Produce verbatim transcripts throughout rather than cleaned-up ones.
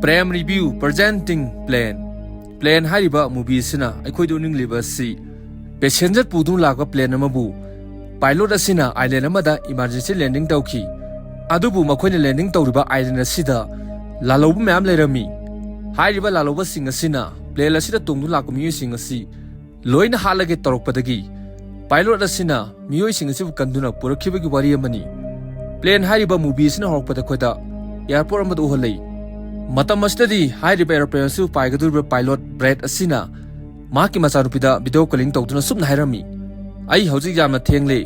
Prem Review presenting Plane꯫ Plane ꯍꯥꯏꯔꯤꯕ movie ꯑꯁꯤꯅ ꯑꯩꯈꯣꯏꯗ ꯎꯠꯅꯤꯡꯂꯤꯕ ꯑꯁꯤ passenger ꯄꯨꯗꯨꯅ ꯂꯥꯛꯄ plane ꯑꯃꯕꯨ pilot ꯑꯁꯤꯅ island ꯑꯃꯗ emergency landing ꯇꯧꯈꯤ꯫ ꯑꯗꯨꯕꯨ ꯃꯈꯣꯏꯅ landing ꯇꯧꯔꯤꯕ island ꯑꯁꯤꯗ ꯂꯥꯜꯍꯧꯕ ꯃꯌꯥꯝ ꯂꯩꯔꯝꯃꯤ꯫ ꯍꯥꯏꯔꯤꯕ ꯂꯥꯜꯍꯧꯕꯁꯤꯡ ꯑꯁꯤꯅ plane ꯑꯁꯤꯗ ꯇꯣꯡꯗꯨꯅ ꯂꯥꯛꯄ ꯃꯤꯑꯣꯏꯁꯤꯡ ꯑꯁꯤ ꯂꯣꯏꯅ ꯍꯥꯠꯂꯒꯦ ꯇꯧꯔꯛꯄꯗꯒꯤ pilot ꯑꯁꯤꯅ ꯃꯤꯑꯣꯏꯁꯤꯡ ꯑꯁꯤꯕꯨ ꯀꯟꯗꯨꯅ ꯄꯨꯔꯛꯈꯤꯕꯒꯤ ꯋꯥꯔꯤ ꯑꯃꯅꯤ꯫ Plane ꯍꯥꯏꯔꯤꯕ movie ꯑꯁꯤꯅ ꯍꯧꯔꯛꯄꯗ ꯑꯩꯈꯣꯏꯗ airport ꯑꯃꯗ ꯎꯍꯜꯂꯤ꯫ ꯃꯇꯝ ꯑꯁꯤꯗꯗꯤ ꯍꯥꯏꯔꯤꯕ aeroplane ꯑꯁꯤꯕꯨ ꯄꯥꯏꯒꯗꯧꯔꯤꯕ pilot Brad ꯑꯁꯤꯅ ꯃꯍꯥꯛꯀꯤ ꯃꯆꯥꯅꯨꯄꯤꯗ video calling ꯇꯧꯗꯨꯅ ꯁꯨꯝꯅ ꯍꯥꯏꯔꯝꯃꯤ, "ꯑꯩ ꯍꯧꯖꯤꯛ ꯌꯥꯝꯅ ꯊꯦꯡꯂꯦ,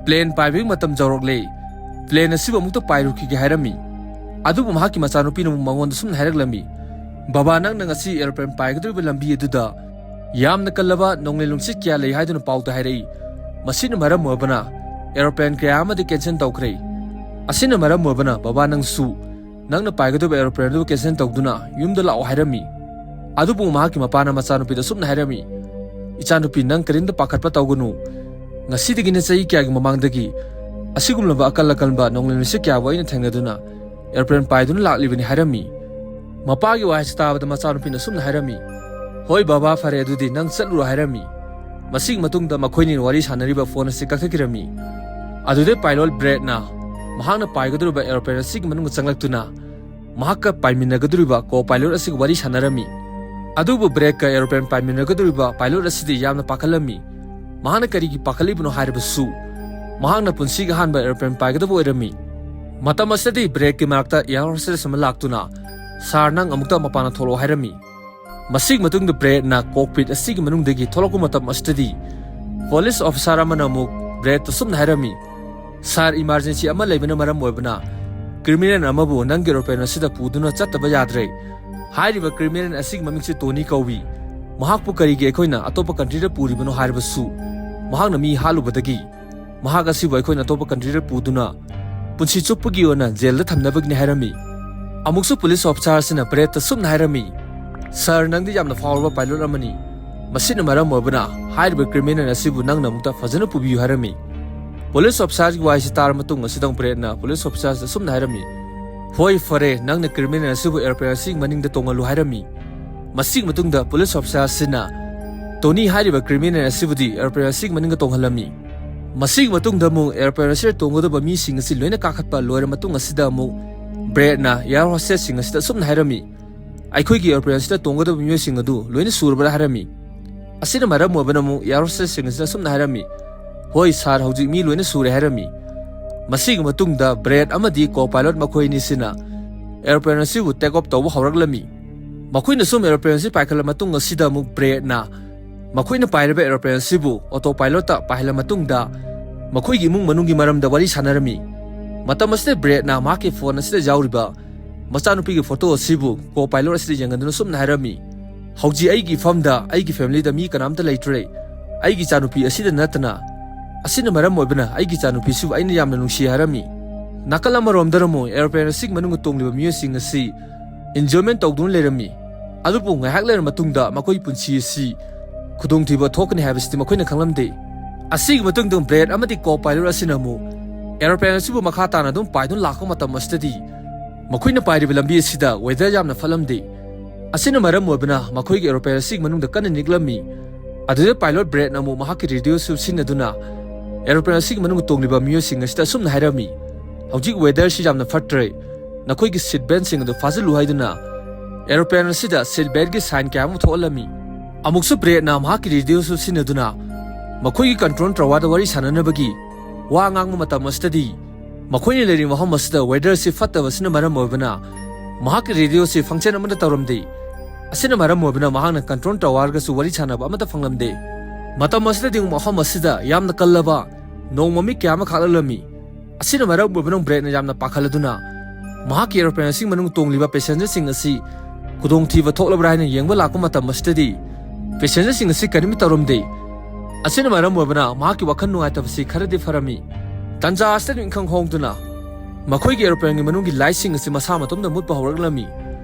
plane ꯄꯥꯏꯕꯒꯤ ꯃꯇꯝ ꯌꯧꯔꯛꯂꯦ, plane ꯑꯁꯤꯕꯨ ꯑꯃꯨꯛꯇ ꯄꯥꯏꯔꯨꯈꯤꯒꯦ" ꯍꯥꯏꯔꯝꯃꯤ꯫ ꯑꯗꯨꯕꯨ ꯃꯍꯥꯛꯀꯤ ꯃꯆꯥꯅꯨꯄꯤꯅ ꯑꯃꯨꯛ ꯃꯉꯣꯟꯗ ꯁꯨꯝꯅ ꯍꯥꯏꯔꯛꯂꯝꯃꯤ, "ꯕꯕꯥ, ꯅꯪꯅ ꯉꯁꯤ aeroplane ꯄꯥꯏꯒꯗꯧꯔꯤꯕ ꯂꯝꯕꯤ ꯑꯗꯨꯗ ꯌꯥꯝꯅ ꯀꯜꯂꯕ ꯅꯣꯡꯂꯩ ꯅꯨꯡꯁꯤꯠ ꯀꯌꯥ ꯂꯩ ꯍꯥꯏꯗꯨꯅ ꯄꯥꯎꯗ ꯍꯥꯏꯔꯛꯏ꯫ ꯃꯁꯤꯅ ꯃꯔꯝ ꯑꯣꯏꯕꯅ aeroplane ꯀꯌꯥ ꯑꯃꯗꯤ cancel ꯇꯧꯈ꯭ꯔꯦ꯫ ꯑꯁꯤꯅ ꯃꯔꯝ ꯑꯣꯏꯕꯅ ꯕꯕꯥ, ꯅꯪꯁꯨ ꯅꯪꯅ ꯄꯥꯏꯒꯗꯧꯔꯤꯕ aeroplane ꯑꯗꯨ cancel ꯇꯧꯗꯨꯅ ꯌꯨꯝꯗ ꯂꯥꯛꯑꯣ" ꯍꯥꯏꯔꯝꯃꯤ꯫ ꯑꯗꯨꯕꯨ ꯃꯍꯥꯛꯀꯤ ꯃꯄꯥꯅ ꯃꯆꯥꯅꯨꯄꯤꯗ ꯁꯨꯝꯅ ꯍꯥꯏꯔꯝꯃꯤ, "ꯏꯆꯥꯅꯨꯄꯤ, ꯅꯪ ꯀꯔꯤꯝꯇ ꯄꯥꯈꯠꯄ ꯇꯧꯒꯅꯨ꯫ ꯉꯁꯤꯗꯒꯤꯅ ꯆꯍꯤ ꯀꯌꯥꯒꯤ ꯃꯃꯥꯡꯗꯒꯤ ꯑꯁꯤꯒꯨꯝꯂꯕ ꯑꯀꯜ ꯑꯀꯟꯕ ꯅꯣꯡꯂꯩ ꯅꯨꯡꯁꯤꯠ ꯀꯌꯥꯕꯨ ꯑꯩꯅ ꯊꯦꯡꯅꯗꯨꯅ aeroplane ꯄꯥꯏꯗꯨꯅ ꯂꯥꯛꯂꯤꯕꯅꯤ" ꯍꯥꯏꯔꯝꯃꯤ꯫ ꯃꯄꯥꯒꯤ ꯋꯥꯍꯩꯁꯤ ꯇꯥꯕꯗ ꯃꯆꯥꯅꯨꯄꯤꯅ ꯁꯨꯝꯅ ꯍꯥꯏꯔꯝꯃꯤ, "ꯍꯣꯏ ꯕꯕꯥ, ꯐꯔꯦ, ꯑꯗꯨꯗꯤ ꯅꯪ ꯆꯠꯂꯨꯔꯣ" ꯍꯥꯏꯔꯝꯃꯤ꯫ ꯃꯁꯤꯒꯤ ꯃꯇꯨꯡꯗ ꯃꯈꯣꯏꯅꯤꯅ ꯋꯥꯔꯤ ꯁꯥꯟꯅꯔꯤꯕ phone ꯑꯁꯤ ꯀꯛꯊꯠꯈꯤꯔꯝꯃꯤ꯫ ꯑꯗꯨꯗꯩ pilot Brad ꯅ ꯃꯍꯥꯛꯅ ꯄꯥꯏꯒꯗꯧꯔꯤꯕ aeroplane ꯑꯁꯤꯒꯤ ꯃꯅꯨꯡꯗ ꯆꯪꯂꯛꯇꯨꯅ ꯃꯍꯥꯛꯀ ꯄꯥꯏꯃꯤꯟꯅꯒꯗꯧꯔꯤꯕ co-pilot ꯑꯁꯤꯒ ꯋꯥꯔꯤ ꯁꯥꯟꯅꯔꯝꯃꯤ꯫ ꯑꯗꯨꯕꯨ Brad ꯀ aeroplane ꯄꯥꯏꯃꯤꯟꯅꯒꯗꯧꯔꯤꯕ pilot ꯑꯁꯤꯗꯤ ꯌꯥꯝꯅ ꯄꯥꯈꯠꯂꯝꯃꯤ꯫ ꯃꯍꯥꯛꯅ ꯀꯔꯤꯒꯤ ꯄꯥꯈꯠꯂꯤꯕꯅꯣ ꯍꯥꯏꯔꯕꯁꯨ, ꯃꯍꯥꯛꯅ ꯄꯨꯟꯁꯤꯒꯤ ꯑꯍꯥꯟꯕ aeroplane ꯄꯥꯏꯒꯗꯕ ꯑꯣꯏꯔꯝꯃꯤ꯫ ꯃꯇꯝ ꯑꯁꯤꯗꯗꯤ Brad ꯀꯤ ꯃꯅꯥꯛꯇ air hostess ꯑꯃ ꯂꯥꯛꯇꯨꯅ, "Sir, ꯅꯪ ꯑꯃꯨꯛꯇ ꯃꯄꯥꯟꯗ ꯊꯣꯛꯂꯛꯑꯣ" ꯍꯥꯏꯔꯝꯃꯤ꯫ ꯃꯁꯤꯒꯤ ꯃꯇꯨꯡꯗ Brad ꯅ cockpit ꯑꯁꯤꯒꯤ ꯃꯅꯨꯡꯗꯒꯤ ꯊꯣꯛꯂꯛꯄ ꯃꯇꯝ ꯑꯁꯤꯗꯗꯤ police officer ꯑꯃꯅ ꯑꯃꯨꯛ Brad ꯇ ꯁꯨꯝꯅ ꯍꯥꯏꯔꯝꯃꯤ, "Sir, emergency ꯑꯃ ꯂꯩꯕꯅ ꯃꯔꯝ ꯑꯣꯏꯕꯅ criminal ꯑꯃꯕꯨ ꯅꯪꯒꯤ aeroplane ꯑꯁꯤꯗ ꯄꯨꯗꯨꯅ ꯆꯠꯇꯕ ꯌꯥꯗ꯭ꯔꯦ꯫ ꯍꯥꯏꯔꯤꯕ criminal ꯑꯁꯤꯒꯤ ꯃꯃꯤꯡꯁꯤ Tony ꯀꯧꯏ꯫ ꯃꯍꯥꯛꯄꯨ ꯀꯔꯤꯒꯤ ꯑꯩꯈꯣꯏꯅ ꯑꯇꯣꯞꯄ country ꯗ ꯄꯨꯔꯤꯕꯅꯣ ꯍꯥꯏꯔꯕꯁꯨ, ꯃꯍꯥꯛꯅ ꯃꯤ ꯍꯥꯠꯂꯨꯕꯗꯒꯤ ꯃꯍꯥꯛ ꯑꯁꯤꯕꯨ ꯑꯩꯈꯣꯏꯅ ꯑꯇꯣꯞꯄ country ꯗ ꯄꯨꯗꯨꯅ ꯄꯨꯟꯁꯤ ꯆꯨꯞꯄꯒꯤ ꯑꯣꯏꯅ jail ꯗ ꯊꯝꯅꯕꯒꯤꯅꯤ" ꯍꯥꯏꯔꯝꯃꯤ꯫ ꯑꯃꯨꯛꯁꯨ police officer ꯑꯁꯤꯅ Brad ꯇ ꯁꯨꯝꯅ ꯍꯥꯏꯔꯝꯃꯤ, "Sir, ꯅꯪꯗꯤ ꯌꯥꯝꯅ ꯐꯥꯎꯔꯕ pilot ꯑꯃꯅꯤ꯫ ꯃꯁꯤꯅ ꯃꯔꯝ ꯑꯣꯏꯕꯅ ꯍꯥꯏꯔꯤꯕ criminal ꯑꯁꯤꯕꯨ ꯅꯪꯅ ꯑꯃꯨꯛꯇ ꯐꯖꯅ ꯄꯨꯕꯤꯌꯨ" ꯍꯥꯏꯔꯝꯃꯤ꯫ Police officer ꯒꯤ ꯋꯥꯍꯩꯁꯤ ꯇꯥꯔꯕ ꯃꯇꯨꯡ ꯑꯁꯤꯗ Brad ꯅ police officer ꯁꯤꯗ ꯁꯨꯝꯅ ꯍꯥꯏꯔꯝꯃꯤ, "ꯍꯣꯏ, ꯐꯔꯦ, ꯅꯪꯅ ꯀ꯭ꯔꯤꯃꯤꯅꯦꯜ ꯑꯁꯤꯕꯨ ꯑꯦꯔꯣꯄ꯭ꯂꯦꯟ ꯑꯁꯤꯒꯤ ꯃꯅꯤꯡꯗ ꯇꯣꯡꯍꯜꯂꯨ" ꯍꯥꯏꯔꯝꯃꯤ꯫ ꯃꯁꯤꯒꯤ ꯃꯇꯨꯡꯗ ꯄꯨꯂꯤꯁ ꯑꯣꯐꯤꯁꯥꯔ ꯑꯁꯤꯅ ꯇꯣꯅꯤ ꯍꯥꯏꯔꯤꯕ ꯀ꯭ꯔꯤꯃꯤꯅꯦꯜ ꯑꯁꯤꯕꯨꯗꯤ ꯑꯦꯔꯣꯄ꯭ꯂꯦꯟ ꯑꯁꯤꯒꯤ ꯃꯅꯤꯡꯗ ꯇꯣꯡꯍꯜꯂꯝꯃꯤ꯫ ꯃꯁꯤꯒꯤ ꯃꯇꯨꯡꯗ ꯑꯃꯨꯛ ꯑꯦꯔꯣꯄ꯭ꯂꯦꯟ ꯑꯁꯤꯗ ꯇꯣꯡꯒꯗꯕ ꯃꯤꯁꯤꯡ ꯑꯁꯤ ꯂꯣꯏꯅ ꯀꯥꯈꯠꯄ ꯂꯣꯏꯔ ꯃꯇꯨꯡ ꯑꯁꯤꯗ ꯑꯃꯨꯛ ꯕ꯭ꯔꯦꯗꯅ ꯑꯦꯌꯔ ꯍꯣꯁꯇꯦꯁꯁꯤꯡ ꯑꯁꯤꯗ ꯑꯁꯨꯝꯅ ꯍꯥꯏꯔꯝꯃꯤ, "ꯑꯩꯈꯣꯏꯒꯤ ꯑꯦꯔꯣꯄ꯭ꯂꯦꯟ ꯑꯁꯤꯗ ꯇꯣꯡꯒꯗꯕ ꯃꯤꯑꯣꯏꯁꯤꯡ ꯑꯗꯨ ꯂꯣꯏꯅ ꯁꯨꯔꯕ꯭ꯔꯥ?" ꯍꯥꯏꯔꯝꯃꯤ꯫ ꯑꯁꯤꯅ ꯃꯔꯝ ꯑꯣꯏꯕꯅ ꯑꯃꯨꯛ ꯑꯦꯌꯔ ꯍꯣꯁꯇꯦꯁꯁꯤꯡ ꯑꯁꯤꯅ ꯑꯁꯨꯝꯅ ꯍꯥꯏꯔꯝꯃꯤ, "ꯍꯣꯏ ꯁꯥꯔ, ꯍꯧꯖꯤꯛ ꯃꯤ ꯂꯣꯏꯅ ꯁꯨꯔꯦ" ꯍꯥꯏꯔꯝꯃꯤ꯫ ꯃꯁꯤꯒꯤ ꯃꯇꯨꯡꯗ ꯕ꯭ꯔꯦꯗ ꯑꯃꯗꯤ ꯀꯣ ꯄꯥꯏꯂꯣꯠ ꯃꯈꯣꯏ ꯑꯅꯤꯁꯤꯅ ꯑꯦꯔꯣꯄ꯭ꯂꯦꯟ ꯑꯁꯤꯕꯨ ꯇꯦꯛ ꯑꯣꯐ ꯇꯧꯕ ꯍꯧꯔꯛꯂꯝꯃꯤ꯫ ꯃꯈꯣꯏꯅ ꯁꯨꯝ ꯑꯦꯔꯣꯄ꯭ꯂꯦꯟ ꯑꯁꯤ ꯄꯥꯏꯈꯠꯂ ꯃꯇꯨꯡ ꯑꯁꯤꯗ ꯑꯃꯨꯛ ꯕ꯭ꯔꯦꯗꯅ ꯃꯈꯣꯏꯅ ꯄꯥꯏꯔꯤꯕ ꯑꯦꯔꯣꯄ꯭ꯂꯦꯟ ꯑꯁꯤꯕꯨ ꯑꯣꯇꯣ ꯄꯥꯏꯂꯣꯠꯇ ꯄꯥꯏꯍꯜꯂ ꯃꯇꯨꯡꯗ ꯃꯈꯣꯏꯒꯤ ꯏꯃꯨꯡ ꯃꯅꯨꯡꯒꯤ ꯃꯔꯝꯗ ꯋꯥꯔꯤ ꯁꯥꯟꯅꯔꯝꯃꯤ꯫ ꯃꯇꯝ ꯑꯁꯤꯗ ꯕ꯭ꯔꯦꯗꯅ ꯃꯍꯥꯛꯀꯤ ꯐꯣꯟ ꯑꯁꯤꯗ ꯌꯥꯎꯔꯤꯕ ꯃꯆꯥꯅꯨꯄꯤꯒꯤ ꯐꯣꯇꯣ ꯑꯁꯤꯕꯨ ꯀꯣ ꯄꯥꯏꯂꯣꯠ ꯑꯁꯤꯗ ꯌꯦꯡꯍꯟꯗꯨꯅ ꯁꯨꯝꯅ ꯍꯥꯏꯔꯝꯃꯤ, "ꯍꯧꯖꯤꯛ ꯑꯩꯒꯤ ꯏꯐꯝꯗ ꯑꯩꯒꯤ ꯐꯦꯃꯤꯂꯤꯗ ꯃꯤ ꯀꯅꯥꯝꯇ ꯂꯩꯇ꯭ꯔꯦ, ꯑꯩꯒꯤ ꯏꯆꯥꯅꯨꯄꯤ ꯑꯁꯤꯗ ꯅꯠꯇꯅ꯫ ꯑꯁꯤꯅ ꯃꯔꯝ ꯑꯣꯏꯕꯅ ꯑꯩꯒꯤ ꯏꯆꯥꯅꯨꯄꯤꯁꯤꯕꯨ ꯑꯩꯅ ꯌꯥꯝꯅ ꯅꯨꯡꯁꯤ" ꯍꯥꯏꯔꯝꯃꯤ꯫ ꯅꯥꯀꯜ ꯑꯃꯔꯣꯝꯗꯅ ꯑꯃꯨꯛ ꯑꯦꯔꯣꯄ꯭ꯂꯦꯟ ꯑꯁꯤꯒꯤ ꯃꯅꯨꯡꯗ ꯇꯣꯡꯂꯤꯕ ꯃꯤꯑꯣꯏꯁꯤꯡ ꯑꯁꯤ ꯏꯟꯖꯣꯏꯃꯦꯟ ꯇꯧꯗꯨꯅ ꯂꯩꯔꯝꯃꯤ꯫ ꯑꯗꯨꯕꯨ ꯉꯥꯏꯍꯥꯛ ꯂꯩꯔ ꯃꯇꯨꯡꯗ ꯃꯈꯣꯏꯒꯤ ꯄꯨꯟꯁꯤ ꯑꯁꯤ ꯈꯨꯗꯣꯡꯊꯤꯕ ꯊꯣꯛꯀꯅꯤ ꯍꯥꯏꯕꯁꯤꯗꯤ ꯃꯈꯣꯏꯅ ꯈꯪꯂꯝꯗꯦ꯫ ꯑꯁꯤꯒꯤ ꯃꯇꯨꯡꯗ ꯕ꯭ꯔꯦꯗ ꯑꯃꯗꯤ ꯀꯣ ꯄꯥꯏꯂꯣꯠ ꯑꯁꯤꯅ ꯑꯃꯨꯛ ꯑꯦꯔꯣꯄ꯭ꯂꯦꯟ ꯑꯁꯤꯕꯨ ꯃꯈꯥ ꯇꯥꯅ ꯑꯗꯨꯝ ꯄꯥꯏꯗꯨꯅ ꯂꯥꯛꯄ ꯃꯇꯝ ꯑꯁꯤꯗꯗꯤ ꯃꯈꯣꯏꯅ ꯄꯥꯏꯔꯤꯕ ꯂꯝꯕꯤ ꯑꯁꯤꯗ ꯋꯦꯗꯔ ꯌꯥꯝꯅ ꯐꯠꯂꯝꯗꯦ꯫ ꯑꯁꯤꯅ ꯃꯔꯝ ꯑꯣꯏꯕꯅ ꯃꯈꯣꯏꯒꯤ ꯑꯦꯔꯣꯄ꯭ꯂꯦꯟ ꯑꯁꯤꯒꯤ ꯃꯅꯨꯡꯗ ꯀꯟꯅ ꯅꯤꯛꯂꯝꯃꯤ꯫ ꯑꯗꯨꯗ ꯄꯥꯏꯂꯣꯠ ꯕ꯭ꯔꯦꯗꯅ ꯑꯃꯨꯛ ꯃꯍꯥꯛꯀꯤ ꯔꯦꯗꯤꯑꯣꯁꯨ ꯁꯤꯖꯤꯟꯅꯗꯨꯅ ꯑꯦꯔꯣꯄ꯭ꯂꯦꯟ ꯑꯁꯤꯒꯤ ꯃꯅꯨꯡꯗ ꯇꯣꯡꯂꯤꯕ ꯃꯤꯑꯣꯏꯁꯤꯡ ꯑꯁꯤꯗ ꯑꯁꯨꯝꯅ ꯍꯥꯏꯔꯝꯃꯤ, "ꯍꯧꯖꯤꯛ ꯋꯦꯗꯔꯁꯤ ꯌꯥꯝꯅ ꯐꯠꯇ꯭ꯔꯦ꯫ ꯅꯈꯣꯏꯒꯤ ꯁꯤꯠ ꯕꯦꯜꯠꯁꯤꯡ ꯑꯗꯨ ꯐꯥꯖꯤꯜꯂꯨ" ꯍꯥꯏꯗꯨꯅ ꯑꯦꯔꯣꯄ꯭ꯂꯦꯟ ꯑꯁꯤꯗ ꯁꯤꯠ ꯕꯦꯜꯠꯀꯤ ꯁꯥꯏꯟ ꯀꯌꯥ ꯑꯃ ꯊꯣꯛꯍꯜꯂꯝꯃꯤ꯫ ꯑꯃꯨꯛꯁꯨ ꯕ꯭ꯔꯦꯗꯅ ꯃꯍꯥꯛꯀꯤ ꯔꯦꯗꯤꯑꯣꯁꯨ ꯁꯤꯖꯤꯟꯅꯗꯨꯅ ꯃꯈꯣꯏꯒꯤ ꯀꯟꯇ꯭ꯔꯣꯜ ꯇꯋꯥꯔꯗ ꯋꯥꯔꯤ ꯁꯥꯟꯅꯅꯕꯒꯤ ꯋꯥ ꯉꯥꯡꯕ ꯃꯇꯝ ꯑꯁꯤꯗꯗꯤ ꯃꯈꯣꯏꯅ ꯂꯩꯔꯤꯕ ꯃꯐꯝ ꯑꯁꯤꯗ ꯋꯦꯗꯔꯁꯤ ꯐꯠꯇꯕꯁꯤꯅ ꯃꯔꯝ ꯑꯣꯏꯕꯅ ꯃꯍꯥꯛꯀꯤ ꯔꯦꯗꯤꯑꯣꯁꯤ ꯐꯪꯁꯟ ꯑꯃꯠꯇ ꯇꯧꯔꯝꯗꯦ꯫ ꯑꯁꯤꯅ ꯃꯔꯝ ꯑꯣꯏꯕꯅ ꯃꯍꯥꯛꯅ ꯀꯟꯇ꯭ꯔꯣꯜ ꯇꯋꯥꯔꯒꯁꯨ ꯋꯥꯔꯤ ꯁꯥꯟꯅꯕ ꯑꯃꯠꯇ ꯐꯪꯂꯝꯗꯦ꯫ ꯃꯇꯝ ꯑꯁꯤꯗꯗꯤ ꯑꯃꯨꯛ ꯃꯐꯝ ꯑꯁꯤꯗ ꯌꯥꯝꯅ ꯀꯜꯂꯕ ꯅꯣꯡ ꯃꯃꯤꯠ ꯀꯌꯥ ꯑꯃ ꯈꯥꯛꯂꯛꯂꯝꯃꯤ꯫ ꯑꯁꯤꯅ ꯃꯔꯝ ꯑꯣꯏꯕꯅ ꯕ꯭ꯔꯦꯗꯅ ꯌꯥꯝꯅ ꯄꯥꯈꯠꯂꯗꯨꯅ ꯃꯍꯥꯛꯀꯤ ꯑꯦꯔꯣꯄ꯭ꯂꯦꯟ ꯑꯁꯤꯒꯤ ꯃꯅꯨꯡ ꯇꯣꯡꯂꯤꯕ ꯄꯦꯁꯦꯟꯖꯔꯁꯤꯡ ꯑꯁꯤ ꯈꯨꯗꯣꯡꯊꯤꯕ ꯊꯣꯛꯂꯕ꯭ꯔꯥ ꯍꯥꯏꯅ ꯌꯦꯡꯕ ꯂꯥꯛꯄ ꯃꯇꯝ ꯑꯁꯤꯗꯗꯤ ꯄꯦꯁꯦꯟꯖꯔꯁꯤꯡ ꯑꯁꯤ ꯀꯔꯤꯝꯇ ꯇꯧꯔꯝꯗꯦ꯫ ꯑꯁꯤꯅ ꯃꯔꯝ ꯑꯣꯏꯕꯅ ꯃꯍꯥꯛꯀꯤ ꯋꯥꯈꯜ ꯅꯨꯡꯉꯥꯏꯇꯕꯁꯤ ꯈꯔꯗꯤ ꯐꯔꯝꯃꯤ꯫ ꯇꯟꯖꯥ ꯑꯁꯤꯗ ꯅꯤꯡꯈꯪ ꯍꯣꯡꯗꯨꯅ ꯃꯈꯣꯏꯒꯤ ꯑꯦꯔꯣꯄ꯭ꯂꯦꯟꯒꯤ ꯃꯅꯨꯡꯒꯤ ꯂꯥꯏꯠꯁꯤꯡ ꯑꯁꯤ ꯃꯁꯥ ꯃꯇꯣꯝꯗ ꯃꯨꯠꯄ ꯍꯧꯔꯛꯂꯝꯃꯤ꯫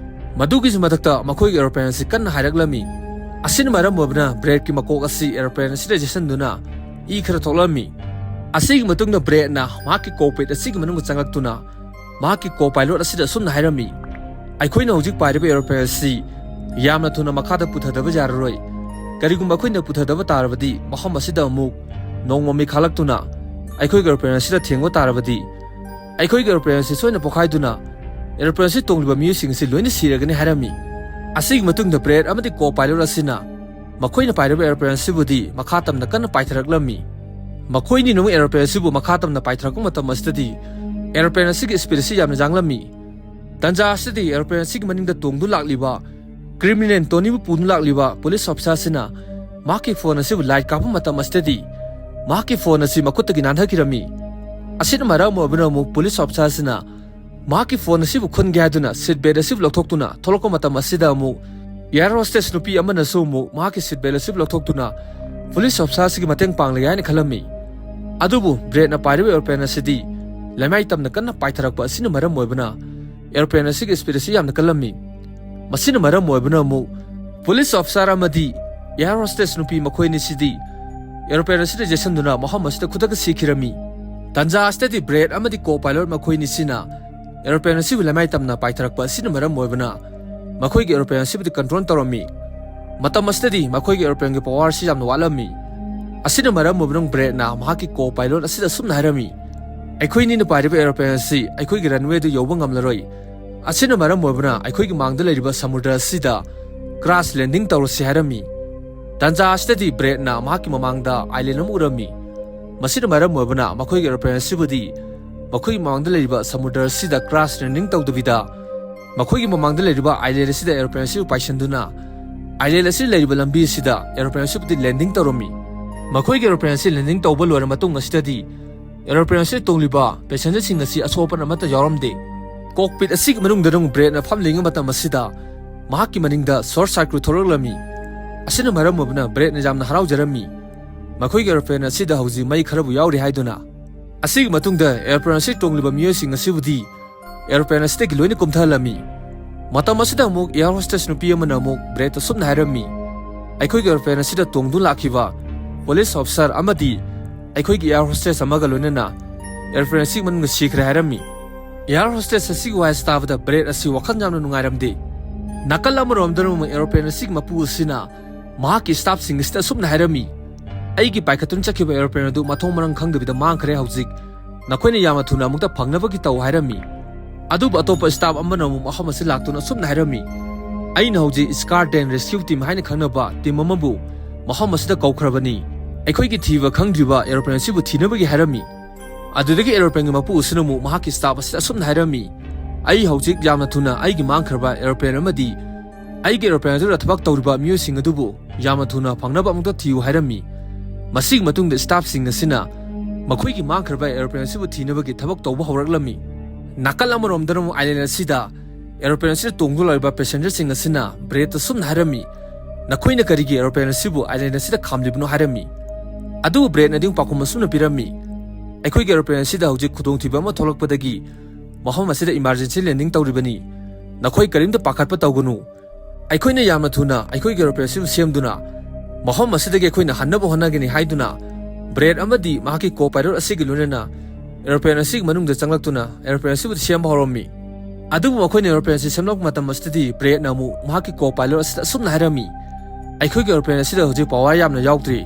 ꯃꯗꯨꯒꯤꯁꯨ ꯃꯊꯛꯇ ꯃꯈꯣꯏꯒꯤ ꯑꯦꯔꯣꯄ꯭ꯂꯦꯟ ꯑꯁꯤ ꯀꯟꯅ ꯍꯥꯏꯔꯛꯂꯝꯃꯤ꯫ ꯑꯁꯤꯅ ꯃꯔꯝ ꯑꯣꯏꯕꯅ ꯕ꯭ꯔꯦꯗꯀꯤ ꯃꯀꯣꯛ ꯑꯁꯤ ꯑꯦꯔꯣꯄ꯭ꯂꯦꯟ ꯑꯁꯤꯗ ꯌꯩꯁꯟꯗꯨꯅ ꯏ ꯈꯔ ꯊꯣꯛꯂꯝꯃꯤ꯫ ꯑꯁꯤꯒꯤ ꯃꯇꯨꯡꯗ ꯕ꯭ꯔꯦꯗꯅ ꯃꯍꯥꯛꯀꯤ ꯀꯣꯛꯄꯤꯠ ꯑꯁꯤꯒꯤ ꯃꯅꯨꯡꯗ ꯆꯪꯂꯛꯇꯨꯅ ꯃꯍꯥꯛꯀꯤ ꯀꯣ ꯄꯥꯏꯂꯣꯠ ꯑꯁꯤꯗ ꯑꯁꯨꯝꯅ ꯍꯥꯏꯔꯝꯃꯤ, "ꯑꯩꯈꯣꯏꯅ ꯍꯧꯖꯤꯛ ꯄꯥꯏꯔꯤꯕ ꯑꯦꯔꯣꯄ꯭ꯂꯦꯟ ꯑꯁꯤ ꯌꯥꯝꯅ ꯊꯨꯅ ꯃꯈꯥꯗ ꯄꯨꯊꯗꯕ ꯌꯥꯔꯔꯣꯏ꯫ ꯀꯔꯤꯒꯨꯝꯕ ꯑꯩꯈꯣꯏꯅ ꯄꯨꯊꯗꯕ ꯇꯥꯔꯕꯗꯤ, ꯃꯐꯝ ꯑꯁꯤꯗ ꯑꯃꯨꯛ ꯅꯣꯡꯃ ꯃꯩ ꯈꯥꯛꯂꯛꯇꯨꯅ ꯑꯩꯈꯣꯏꯒꯤ ꯑꯦꯔꯣꯄ꯭ꯂꯦꯟ ꯑꯁꯤꯗ ꯊꯦꯡꯕ ꯇꯥꯔꯕꯗꯤ, ꯑꯩꯈꯣꯏꯒꯤ ꯑꯦꯔꯣꯄ꯭ꯂꯦꯟ ꯑꯁꯤ ꯁꯣꯏꯅ ꯄꯣꯈꯥꯏꯗꯨꯅ ꯑꯦꯔꯣꯄ꯭ꯂꯦꯟ ꯑꯁꯤ ꯇꯣꯡꯂꯤꯕ ꯃꯤꯑꯣꯏꯁꯤꯡ ꯑꯁꯤ ꯂꯣꯏꯅ ꯁꯤꯔꯒꯅꯤ" ꯍꯥꯏꯔꯝꯃꯤ꯫ ꯑꯁꯤꯒꯤ ꯃꯇꯨꯡꯗ ꯕ꯭ꯔꯦꯠ ꯑꯃꯗꯤ ꯀꯣ ꯄꯥꯏꯂꯣꯠ ꯑꯁꯤꯅ ꯃꯈꯣꯏꯅ ꯄꯥꯏꯔꯤꯕ ꯑꯦꯔꯣꯄ꯭ꯂꯦꯟ ꯑꯁꯤꯕꯨꯗꯤ ꯃꯈꯥ ꯇꯝꯅ ꯀꯟꯅ ꯄꯥꯏꯊꯔꯛꯂꯝꯃꯤ꯫ ꯃꯈꯣꯏ ꯑꯅꯤꯅ ꯑꯃꯨꯛ ꯑꯦꯔꯣꯄ꯭ꯂꯦꯟ ꯑꯁꯤꯕꯨ ꯃꯈꯥ ꯇꯝꯅ ꯄꯥꯏꯊꯔꯛꯄ ꯃꯇꯝ ꯑꯁꯤꯗꯗꯤ, ꯑꯦꯔꯣꯄ꯭ꯂꯦꯟ ꯑꯁꯤꯒꯤ ꯁ꯭ꯄꯤꯗ ꯑꯁꯤ ꯌꯥꯝꯅ ꯌꯥꯡꯂꯝꯃꯤ꯫ ꯇꯟꯖꯥ ꯑꯁꯤꯗꯗꯤ ꯑꯦꯔꯣꯄ꯭ꯂꯦꯟ ꯑꯁꯤꯒꯤ ꯃꯅꯤꯡꯗ ꯇꯣꯡꯗꯨꯅ ꯂꯥꯛꯂꯤꯕ ꯀ꯭ꯔꯤꯃꯤꯅꯦꯜ ꯇꯣꯅꯤꯕꯨ ꯄꯨꯗꯨꯅ ꯂꯥꯛꯂꯤꯕ ꯄꯨꯂꯤꯁ ꯑꯣꯐꯤꯁꯥꯔ ꯑꯁꯤꯅ ꯃꯍꯥꯛꯀꯤ ꯐꯣꯟ ꯑꯁꯤꯕꯨ ꯂꯥꯏꯠ ꯀꯥꯞꯄ ꯃꯇꯝ ꯑꯁꯤꯗꯗꯤ, ꯃꯍꯥꯛꯀꯤ ꯐꯣꯟ ꯑꯁꯤ ꯃꯈꯨꯠꯇꯒꯤ ꯅꯥꯟꯊꯈꯤꯔꯝꯃꯤ꯫ ꯑꯁꯤꯅ ꯃꯔꯝ ꯑꯣꯏꯕꯅ ꯑꯃꯨꯛ ꯄꯨꯂꯤꯁ ꯑꯣꯐꯤꯁꯥꯔ ꯑꯁꯤꯅ ꯃꯍꯥꯛꯀꯤ ꯐꯣꯟ ꯑꯁꯤꯕꯨ ꯈꯨꯟꯒꯦ ꯍꯥꯏꯗꯨꯅ ꯁꯤꯠ ꯕꯦꯜꯠ ꯑꯁꯤꯕꯨ ꯂꯧꯊꯣꯛꯇꯨꯅ ꯊꯣꯛꯂꯛꯄ ꯃꯇꯝ ꯑꯁꯤꯗ ꯑꯃꯨꯛ ꯑꯦꯌꯔ ꯍꯣꯁꯇꯦꯁ ꯅꯨꯄꯤ ꯑꯃꯅꯁꯨ ꯑꯃꯨꯛ ꯃꯍꯥꯛꯀꯤ ꯁꯤꯠ ꯕꯦꯜꯠ ꯑꯁꯤꯕꯨ ꯂꯧꯊꯣꯛꯇꯨꯅ ꯄꯨꯂꯤꯁ ꯑꯣꯐꯤꯁꯥꯔ ꯑꯁꯤꯒꯤ ꯃꯇꯦꯡ ꯄꯥꯡꯂꯒꯦ ꯍꯥꯏꯅ ꯈꯜꯂꯝꯃꯤ꯫ ꯑꯗꯨꯕꯨ ꯕ꯭ꯔꯦꯠꯅ ꯄꯥꯏꯔꯤꯕ ꯑꯦꯔꯣꯄ꯭ꯂꯦꯟ ꯑꯁꯤꯗꯤ ꯂꯩꯃꯥꯏ ꯇꯝꯅ ꯀꯟꯅ ꯄꯥꯏꯊꯔꯛꯄ ꯑꯁꯤꯅ ꯃꯔꯝ ꯑꯣꯏꯕꯅ ꯑꯦꯔꯣꯄ꯭ꯂꯦꯟ ꯑꯁꯤꯒꯤ ꯁ꯭ꯄꯤꯗ ꯑꯁꯤ ꯌꯥꯝꯅ ꯀꯜꯂꯝꯃꯤ꯫ ꯃꯁꯤꯅ ꯃꯔꯝ ꯑꯣꯏꯕꯅ ꯑꯃꯨꯛ ꯄꯨꯂꯤꯁ ꯑꯣꯐꯤꯁꯥꯔ ꯑꯃꯗꯤ ꯑꯦꯌꯔ ꯍꯣꯁꯇꯦꯁ ꯅꯨꯄꯤ ꯃꯈꯣꯏ ꯑꯅꯤꯁꯤꯗꯤ ꯑꯦꯔꯣꯄ꯭ꯂꯦꯟ ꯑꯁꯤꯗ ꯌꯦꯠꯁꯟꯗꯨꯅ ꯃꯐꯝ ꯑꯁꯤꯗ ꯈꯨꯗꯛꯇ ꯁꯤꯈꯤꯔꯝꯃꯤ꯫ ꯇꯟꯖꯥ ꯑꯁꯤꯗꯗꯤ ꯕ꯭ꯔꯦꯠ ꯑꯃꯗꯤ ꯀꯣ ꯄꯥꯏꯂꯣꯠ ꯃꯈꯣꯏ ꯑꯅꯤꯁꯤꯅ ꯑꯦꯔꯣꯄ꯭ꯂꯦꯟ ꯑꯁꯤꯕꯨ ꯂꯩꯃꯥꯏ ꯇꯝꯅ ꯄꯥꯏꯊꯔꯛꯄ ꯑꯁꯤꯅ ꯃꯔꯝ ꯑꯣꯏꯕꯅ ꯃꯈꯣꯏꯒꯤ ꯑꯦꯔꯣꯄ꯭ꯂꯦꯟ ꯑꯁꯤꯕꯨꯗꯤ ꯀꯟꯇ꯭ꯔꯣꯜ ꯇꯧꯔꯝꯃꯤ꯫ ꯃꯇꯝ ꯑꯁꯤꯗꯗꯤ ꯃꯈꯣꯏꯒꯤ ꯑꯦꯔꯣꯄ꯭ꯂꯦꯟꯒꯤ ꯄꯋꯥꯔ ꯑꯁꯤ ꯌꯥꯝꯅ ꯋꯥꯠꯂꯝꯃꯤ꯫ ꯑꯁꯤꯅ ꯃꯔꯝ ꯑꯣꯏꯕꯅ ꯕ꯭ꯔꯦꯠꯅ ꯃꯍꯥꯛꯀꯤ ꯀꯣ ꯄꯥꯏꯂꯣꯠ ꯑꯁꯤꯗ ꯑꯁꯨꯝꯅ ꯍꯥꯏꯔꯝꯃꯤ, "ꯑꯩꯈꯣꯏ ꯑꯅꯤꯅ ꯄꯥꯏꯔꯤꯕ ꯑꯦꯔꯣꯄ꯭ꯂꯦꯟ ꯑꯁꯤ ꯑꯩꯈꯣꯏꯒꯤ ꯔꯟꯋꯦꯗꯨ ꯌꯧꯕ ꯉꯝꯂꯔꯣꯏ꯫ ꯑꯁꯤꯅ ꯃꯔꯝ ꯑꯣꯏꯕꯅ ꯑꯩꯈꯣꯏꯒꯤ ꯃꯥꯡꯗ ꯂꯩꯔꯤꯕ ꯁꯃꯨꯗ꯭ꯔ ꯑꯁꯤꯗ ꯀ꯭ꯔꯥꯁ ꯂꯦꯟꯗꯤꯡ ꯇꯧꯔꯁꯤ" ꯍꯥꯏꯔꯝꯃꯤ꯫ ꯇꯟꯖꯥ ꯑꯁꯤꯗꯗꯤ ꯕ꯭ꯔꯦꯠꯅ ꯃꯍꯥꯛꯀꯤ ꯃꯃꯥꯡꯗ ꯑꯥꯏꯂꯦꯟ ꯑꯃ ꯎꯔꯝꯃꯤ꯫ ꯃꯁꯤꯅ ꯃꯔꯝ ꯑꯣꯏꯕꯅ ꯃꯈꯣꯏꯒꯤ ꯑꯦꯔꯣꯄ꯭ꯂꯦꯟ ꯑꯁꯤꯕꯨꯗꯤ ꯃꯈꯣꯏꯒꯤ ꯃꯃꯥꯡꯗ ꯂꯩꯔꯤꯕ ꯁꯃꯨꯗ꯭ꯔ ꯑꯁꯤꯗ ꯀ꯭ꯔꯥꯁ ꯂꯦꯟꯗꯤꯡ ꯇꯧꯗꯕꯤꯗ ꯃꯈꯣꯏꯒꯤ ꯃꯃꯥꯡꯗ ꯂꯩꯔꯤꯕ ꯑꯥꯏꯂꯦꯟ ꯑꯁꯤꯗ ꯑꯦꯔꯣꯄ꯭ꯂꯦꯟ ꯑꯁꯤꯕꯨ ꯄꯥꯏꯁꯤꯟꯗꯨꯅ ꯑꯥꯏꯂꯦꯟ ꯑꯁꯤꯗ ꯂꯩꯔꯤꯕ ꯂꯝꯕꯤ ꯑꯁꯤꯗ ꯑꯦꯔꯣꯄ꯭ꯂꯦꯟ ꯑꯁꯤꯕꯨꯗꯤ ꯂꯦꯟꯗꯤꯡ ꯇꯧꯔꯝꯃꯤ꯫ ꯃꯈꯣꯏꯒꯤ ꯑꯦꯔꯣꯄ꯭ꯂꯦꯟ ꯑꯁꯤ ꯂꯦꯟꯗꯤꯡ ꯇꯧꯕ ꯂꯣꯏꯔ ꯃꯇꯨꯡ ꯑꯁꯤꯗꯗꯤ ꯑꯦꯔꯣꯄ꯭ꯂꯦꯟ ꯑꯁꯤꯗ ꯇꯣꯡꯂꯤꯕ ꯄꯦꯁꯦꯟꯖꯔꯁꯤꯡ ꯑꯁꯤ ꯑꯁꯣꯛ ꯑꯄꯟ ꯑꯃꯠꯇ ꯌꯥꯎꯔꯝꯗꯦ꯫ ꯀꯣꯛꯄꯤꯠ ꯑꯁꯤꯒꯤ ꯃꯅꯨꯡꯗ ꯅꯨꯡ ꯕ꯭ꯔꯦꯠꯅ ꯐꯝꯂꯤꯉꯩ ꯃꯇꯝ ꯑꯁꯤꯗ ꯃꯍꯥꯛꯀꯤ ꯃꯅꯤꯡꯗ ꯁꯣꯔꯠ ꯁꯥꯔꯀ꯭ꯌꯨꯠ ꯊꯣꯛꯂꯛꯂꯝꯃꯤ꯫ ꯑꯁꯤꯅ ꯃꯔꯝ ꯑꯣꯏꯕꯅ ꯕ꯭ꯔꯦꯠꯅ ꯌꯥꯝꯅ ꯍꯔꯥꯎꯖꯔꯝꯃꯤ꯫ ꯃꯈꯣꯏꯒꯤ ꯑꯦꯔꯣꯄ꯭ꯂꯦꯟ ꯑꯁꯤꯗ ꯍꯧꯖꯤꯛ ꯃꯩ ꯈꯔꯕꯨ ꯌꯥꯎꯔꯤ ꯍꯥꯏꯗꯨꯅ꯫ ꯑꯁꯤꯒꯤ ꯃꯇꯨꯡꯗ ꯑꯦꯔꯣꯄ꯭ꯂꯦꯟ ꯑꯁꯤ ꯇꯣꯡꯂꯤꯕ ꯃꯤꯑꯣꯏꯁꯤꯡ ꯑꯁꯤꯕꯨꯗꯤ ꯑꯦꯔꯣꯄ꯭ꯂꯦꯟ ꯑꯁꯤꯗꯒꯤ ꯂꯣꯏꯅ ꯀꯨꯝꯊꯍꯜꯂꯝꯃꯤ꯫ ꯃꯇꯝ ꯑꯁꯤꯗ ꯑꯃꯨꯛ ꯑꯦꯌꯔ ꯍꯣꯁꯇꯦꯁ ꯅꯨꯄꯤ ꯑꯃꯅ ꯑꯃꯨꯛ ꯕ꯭ꯔꯦꯠꯇ ꯁꯨꯝꯅ ꯍꯥꯏꯔꯝꯃꯤ, "ꯑꯩꯈꯣꯏꯒꯤ ꯑꯦꯔꯣꯄ꯭ꯂꯦꯟ ꯑꯁꯤꯗ ꯇꯣꯡꯗꯨꯅ ꯂꯥꯛꯈꯤꯕ ꯄꯨꯂꯤꯁ ꯑꯣꯐꯤꯁꯥꯔ ꯑꯃꯗꯤ ꯑꯩꯈꯣꯏꯒꯤ ꯑꯦꯌꯔ ꯍꯣꯁꯇꯦꯁ ꯑꯃꯒ ꯂꯣꯏꯅꯅ ꯑꯦꯔꯣꯄ꯭ꯂꯦꯟ ꯑꯁꯤꯒꯤ ꯃꯅꯨꯡꯗ ꯁꯤꯈ꯭ꯔꯦ" ꯍꯥꯏꯔꯝꯃꯤ꯫ Air hostess ꯑꯁꯤꯒꯤ ꯋꯥꯍꯩ ꯇꯥꯕꯗ ꯕ꯭ꯔꯦꯠ ꯑꯁꯤ ꯋꯥꯈꯜ ꯌꯥꯝꯅ ꯅꯨꯡꯉꯥꯏꯔꯝꯗꯦ꯫ ꯅꯥꯀꯜ ꯑꯃꯔꯣꯝꯗꯅ ꯑꯃꯨꯛ aeroplane ꯑꯁꯤꯒꯤ ꯃꯄꯨ ꯑꯁꯤꯅ ꯃꯍꯥꯛꯀꯤ staffꯁꯤꯡ ꯑꯁꯤꯗ ꯑꯁꯨꯝꯅ ꯍꯥꯏꯔꯝꯃꯤ, "ꯑꯩꯒꯤ ꯄꯥꯏꯈꯠꯇꯨꯅ ꯆꯠꯈꯤꯕ aeroplane ꯑꯗꯨ ꯃꯊꯣꯡ ꯃꯔꯝ ꯈꯪꯗꯕꯤꯗ ꯃꯥꯡꯈ꯭ꯔꯦ꯫ ꯍꯧꯖꯤꯛ ꯅꯈꯣꯏꯅ ꯌꯥꯝꯅ ꯊꯨꯅ ꯑꯃꯨꯛꯇ ꯐꯪꯅꯕꯒꯤ ꯇꯧ" ꯍꯥꯏꯔꯝꯃꯤ꯫ ꯑꯗꯨꯕꯨ ꯑꯇꯣꯞꯄ staff ꯑꯃꯅ ꯑꯃꯨꯛ ꯃꯐꯝ ꯑꯁꯤꯗ ꯂꯥꯛꯇꯨꯅ ꯑꯁꯨꯝꯅ ꯍꯥꯏꯔꯝꯃꯤ, "ꯑꯩꯅ ꯍꯧꯖꯤꯛ Squadron Rescue Team ꯍꯥꯏꯅ ꯈꯪꯅꯕ team ꯑꯃꯕꯨ ꯃꯐꯝ ꯑꯁꯤꯗ ꯀꯧꯈ꯭ꯔꯕꯅꯤ꯫ ꯑꯩꯈꯣꯏꯒꯤ ꯊꯤꯕ ꯈꯪꯗ꯭ꯔꯤꯕ aeroplane ꯑꯁꯤꯕꯨ ꯊꯤꯅꯕꯒꯤ" ꯍꯥꯏꯔꯝꯃꯤ꯫ ꯑꯗꯨꯗꯒꯤ aeroplanegꯤ ꯃꯄꯨ ꯑꯁꯤꯅ ꯑꯃꯨꯛ ꯃꯍꯥꯛꯀꯤ staff ꯑꯁꯤꯗ ꯑꯁꯨꯝꯅ ꯍꯥꯏꯔꯝꯃꯤ, "ꯑꯩ ꯍꯧꯖꯤꯛ ꯌꯥꯝꯅ ꯊꯨꯅ ꯑꯩꯒꯤ ꯃꯥꯡꯈ꯭ꯔꯕ aeroplane ꯑꯃꯗꯤ ꯑꯩꯒꯤ aeroplane ꯑꯗꯨꯗ ꯊꯕꯛ ꯇꯧꯔꯤꯕ ꯃꯤꯑꯣꯏꯁꯤꯡ ꯑꯗꯨꯕꯨ ꯌꯥꯝꯅ ꯊꯨꯅ ꯐꯪꯅꯕ ꯑꯃꯨꯛꯇ ꯊꯤꯌꯨ" ꯍꯥꯏꯔꯝꯃꯤ꯫ ꯃꯁꯤꯒꯤ ꯃꯇꯨꯡꯗ staffꯁꯤꯡ ꯑꯁꯤꯅ ꯃꯈꯣꯏꯒꯤ ꯃꯥꯡꯈ꯭ꯔꯕ aeroplane ꯑꯁꯤꯕꯨ ꯊꯤꯅꯕꯒꯤ ꯊꯕꯛ ꯇꯧꯕ ꯍꯧꯔꯛꯂꯝꯃꯤ꯫ ꯅꯥꯀꯜ ꯑꯃꯔꯣꯝꯗꯅ ꯑꯃꯨꯛ island ꯑꯁꯤꯗ aeroplane ꯑꯁꯤꯗ ꯇꯣꯡꯗꯨꯅ ꯂꯩꯔꯤꯕ passengerꯁꯤꯡ ꯑꯁꯤꯅ ꯕ꯭ꯔꯦꯠꯇ ꯑꯁꯨꯝꯅ ꯍꯥꯏꯔꯝꯃꯤ, "ꯅꯈꯣꯏꯅ ꯀꯔꯤꯒꯤ aeroplane ꯑꯁꯤꯕꯨ island ꯑꯁꯤꯗ ꯈꯥꯝꯂꯤꯕꯅꯣ?" ꯍꯥꯏꯔꯝꯃꯤ꯫ ꯑꯗꯨꯕꯨ ꯕ꯭ꯔꯦꯠꯅꯗꯤ ꯄꯥꯎꯈꯨꯝ ꯑꯁꯨꯝꯅ ꯄꯤꯔꯝꯃꯤ, "ꯑꯩꯈꯣꯏꯒꯤ aeroplane ꯑꯁꯤꯗ ꯍꯧꯖꯤꯛ ꯈꯨꯗꯣꯡꯊꯤꯕ ꯑꯃ ꯊꯣꯛꯂꯛꯄꯗꯒꯤ ꯃꯐꯝ ꯑꯁꯤꯗ emergency landing ꯇꯧꯔꯤꯕꯅꯤ꯫ ꯅꯈꯣꯏ ꯀꯔꯤꯝꯇ ꯄꯥꯈꯠꯄ ꯇꯧꯒꯅꯨ꯫ ꯑꯩꯈꯣꯏꯅ ꯌꯥꯝꯅ ꯊꯨꯅ ꯑꯩꯈꯣꯏꯒꯤ aeroplane ꯑꯁꯤꯕꯨ ꯁꯦꯝꯗꯨꯅ ꯃꯐꯝ ꯑꯁꯤꯗꯒꯤ ꯑꯩꯈꯣꯏꯅ ꯍꯟꯅꯕ ꯍꯣꯠꯅꯒꯅꯤ" ꯍꯥꯏꯗꯨꯅ ꯕ꯭ꯔꯦꯠ ꯑꯃꯗꯤ ꯃꯍꯥꯛꯀꯤ co-pilot ꯑꯁꯤꯒꯤ ꯂꯣꯏꯅꯅ aeroplane ꯑꯁꯤꯒꯤ ꯃꯅꯨꯡꯗ ꯆꯪꯂꯛꯇꯨꯅ aeroplane ꯑꯁꯤꯕꯨ ꯁꯦꯝꯕ ꯍꯧꯔꯝꯃꯤ꯫ ꯑꯗꯨꯕꯨ ꯃꯈꯣꯏꯅ aeroplane ꯑꯁꯤ ꯁꯦꯝꯂꯛꯄ ꯃꯇꯝ ꯑꯁꯤꯗꯗꯤ ꯕ꯭ꯔꯦꯠꯅ ꯑꯃꯨꯛ ꯃꯍꯥꯛꯀꯤ co-pilot ꯑꯁꯤꯗ ꯑꯁꯨꯝꯅ ꯍꯥꯏꯔꯝꯃꯤ, "ꯑꯩꯈꯣꯏꯒꯤ aeroplane ꯑꯁꯤꯗ ꯍꯧꯖꯤꯛ power ꯌꯥꯝꯅ ꯌꯥꯎꯗ꯭ꯔꯤ꯫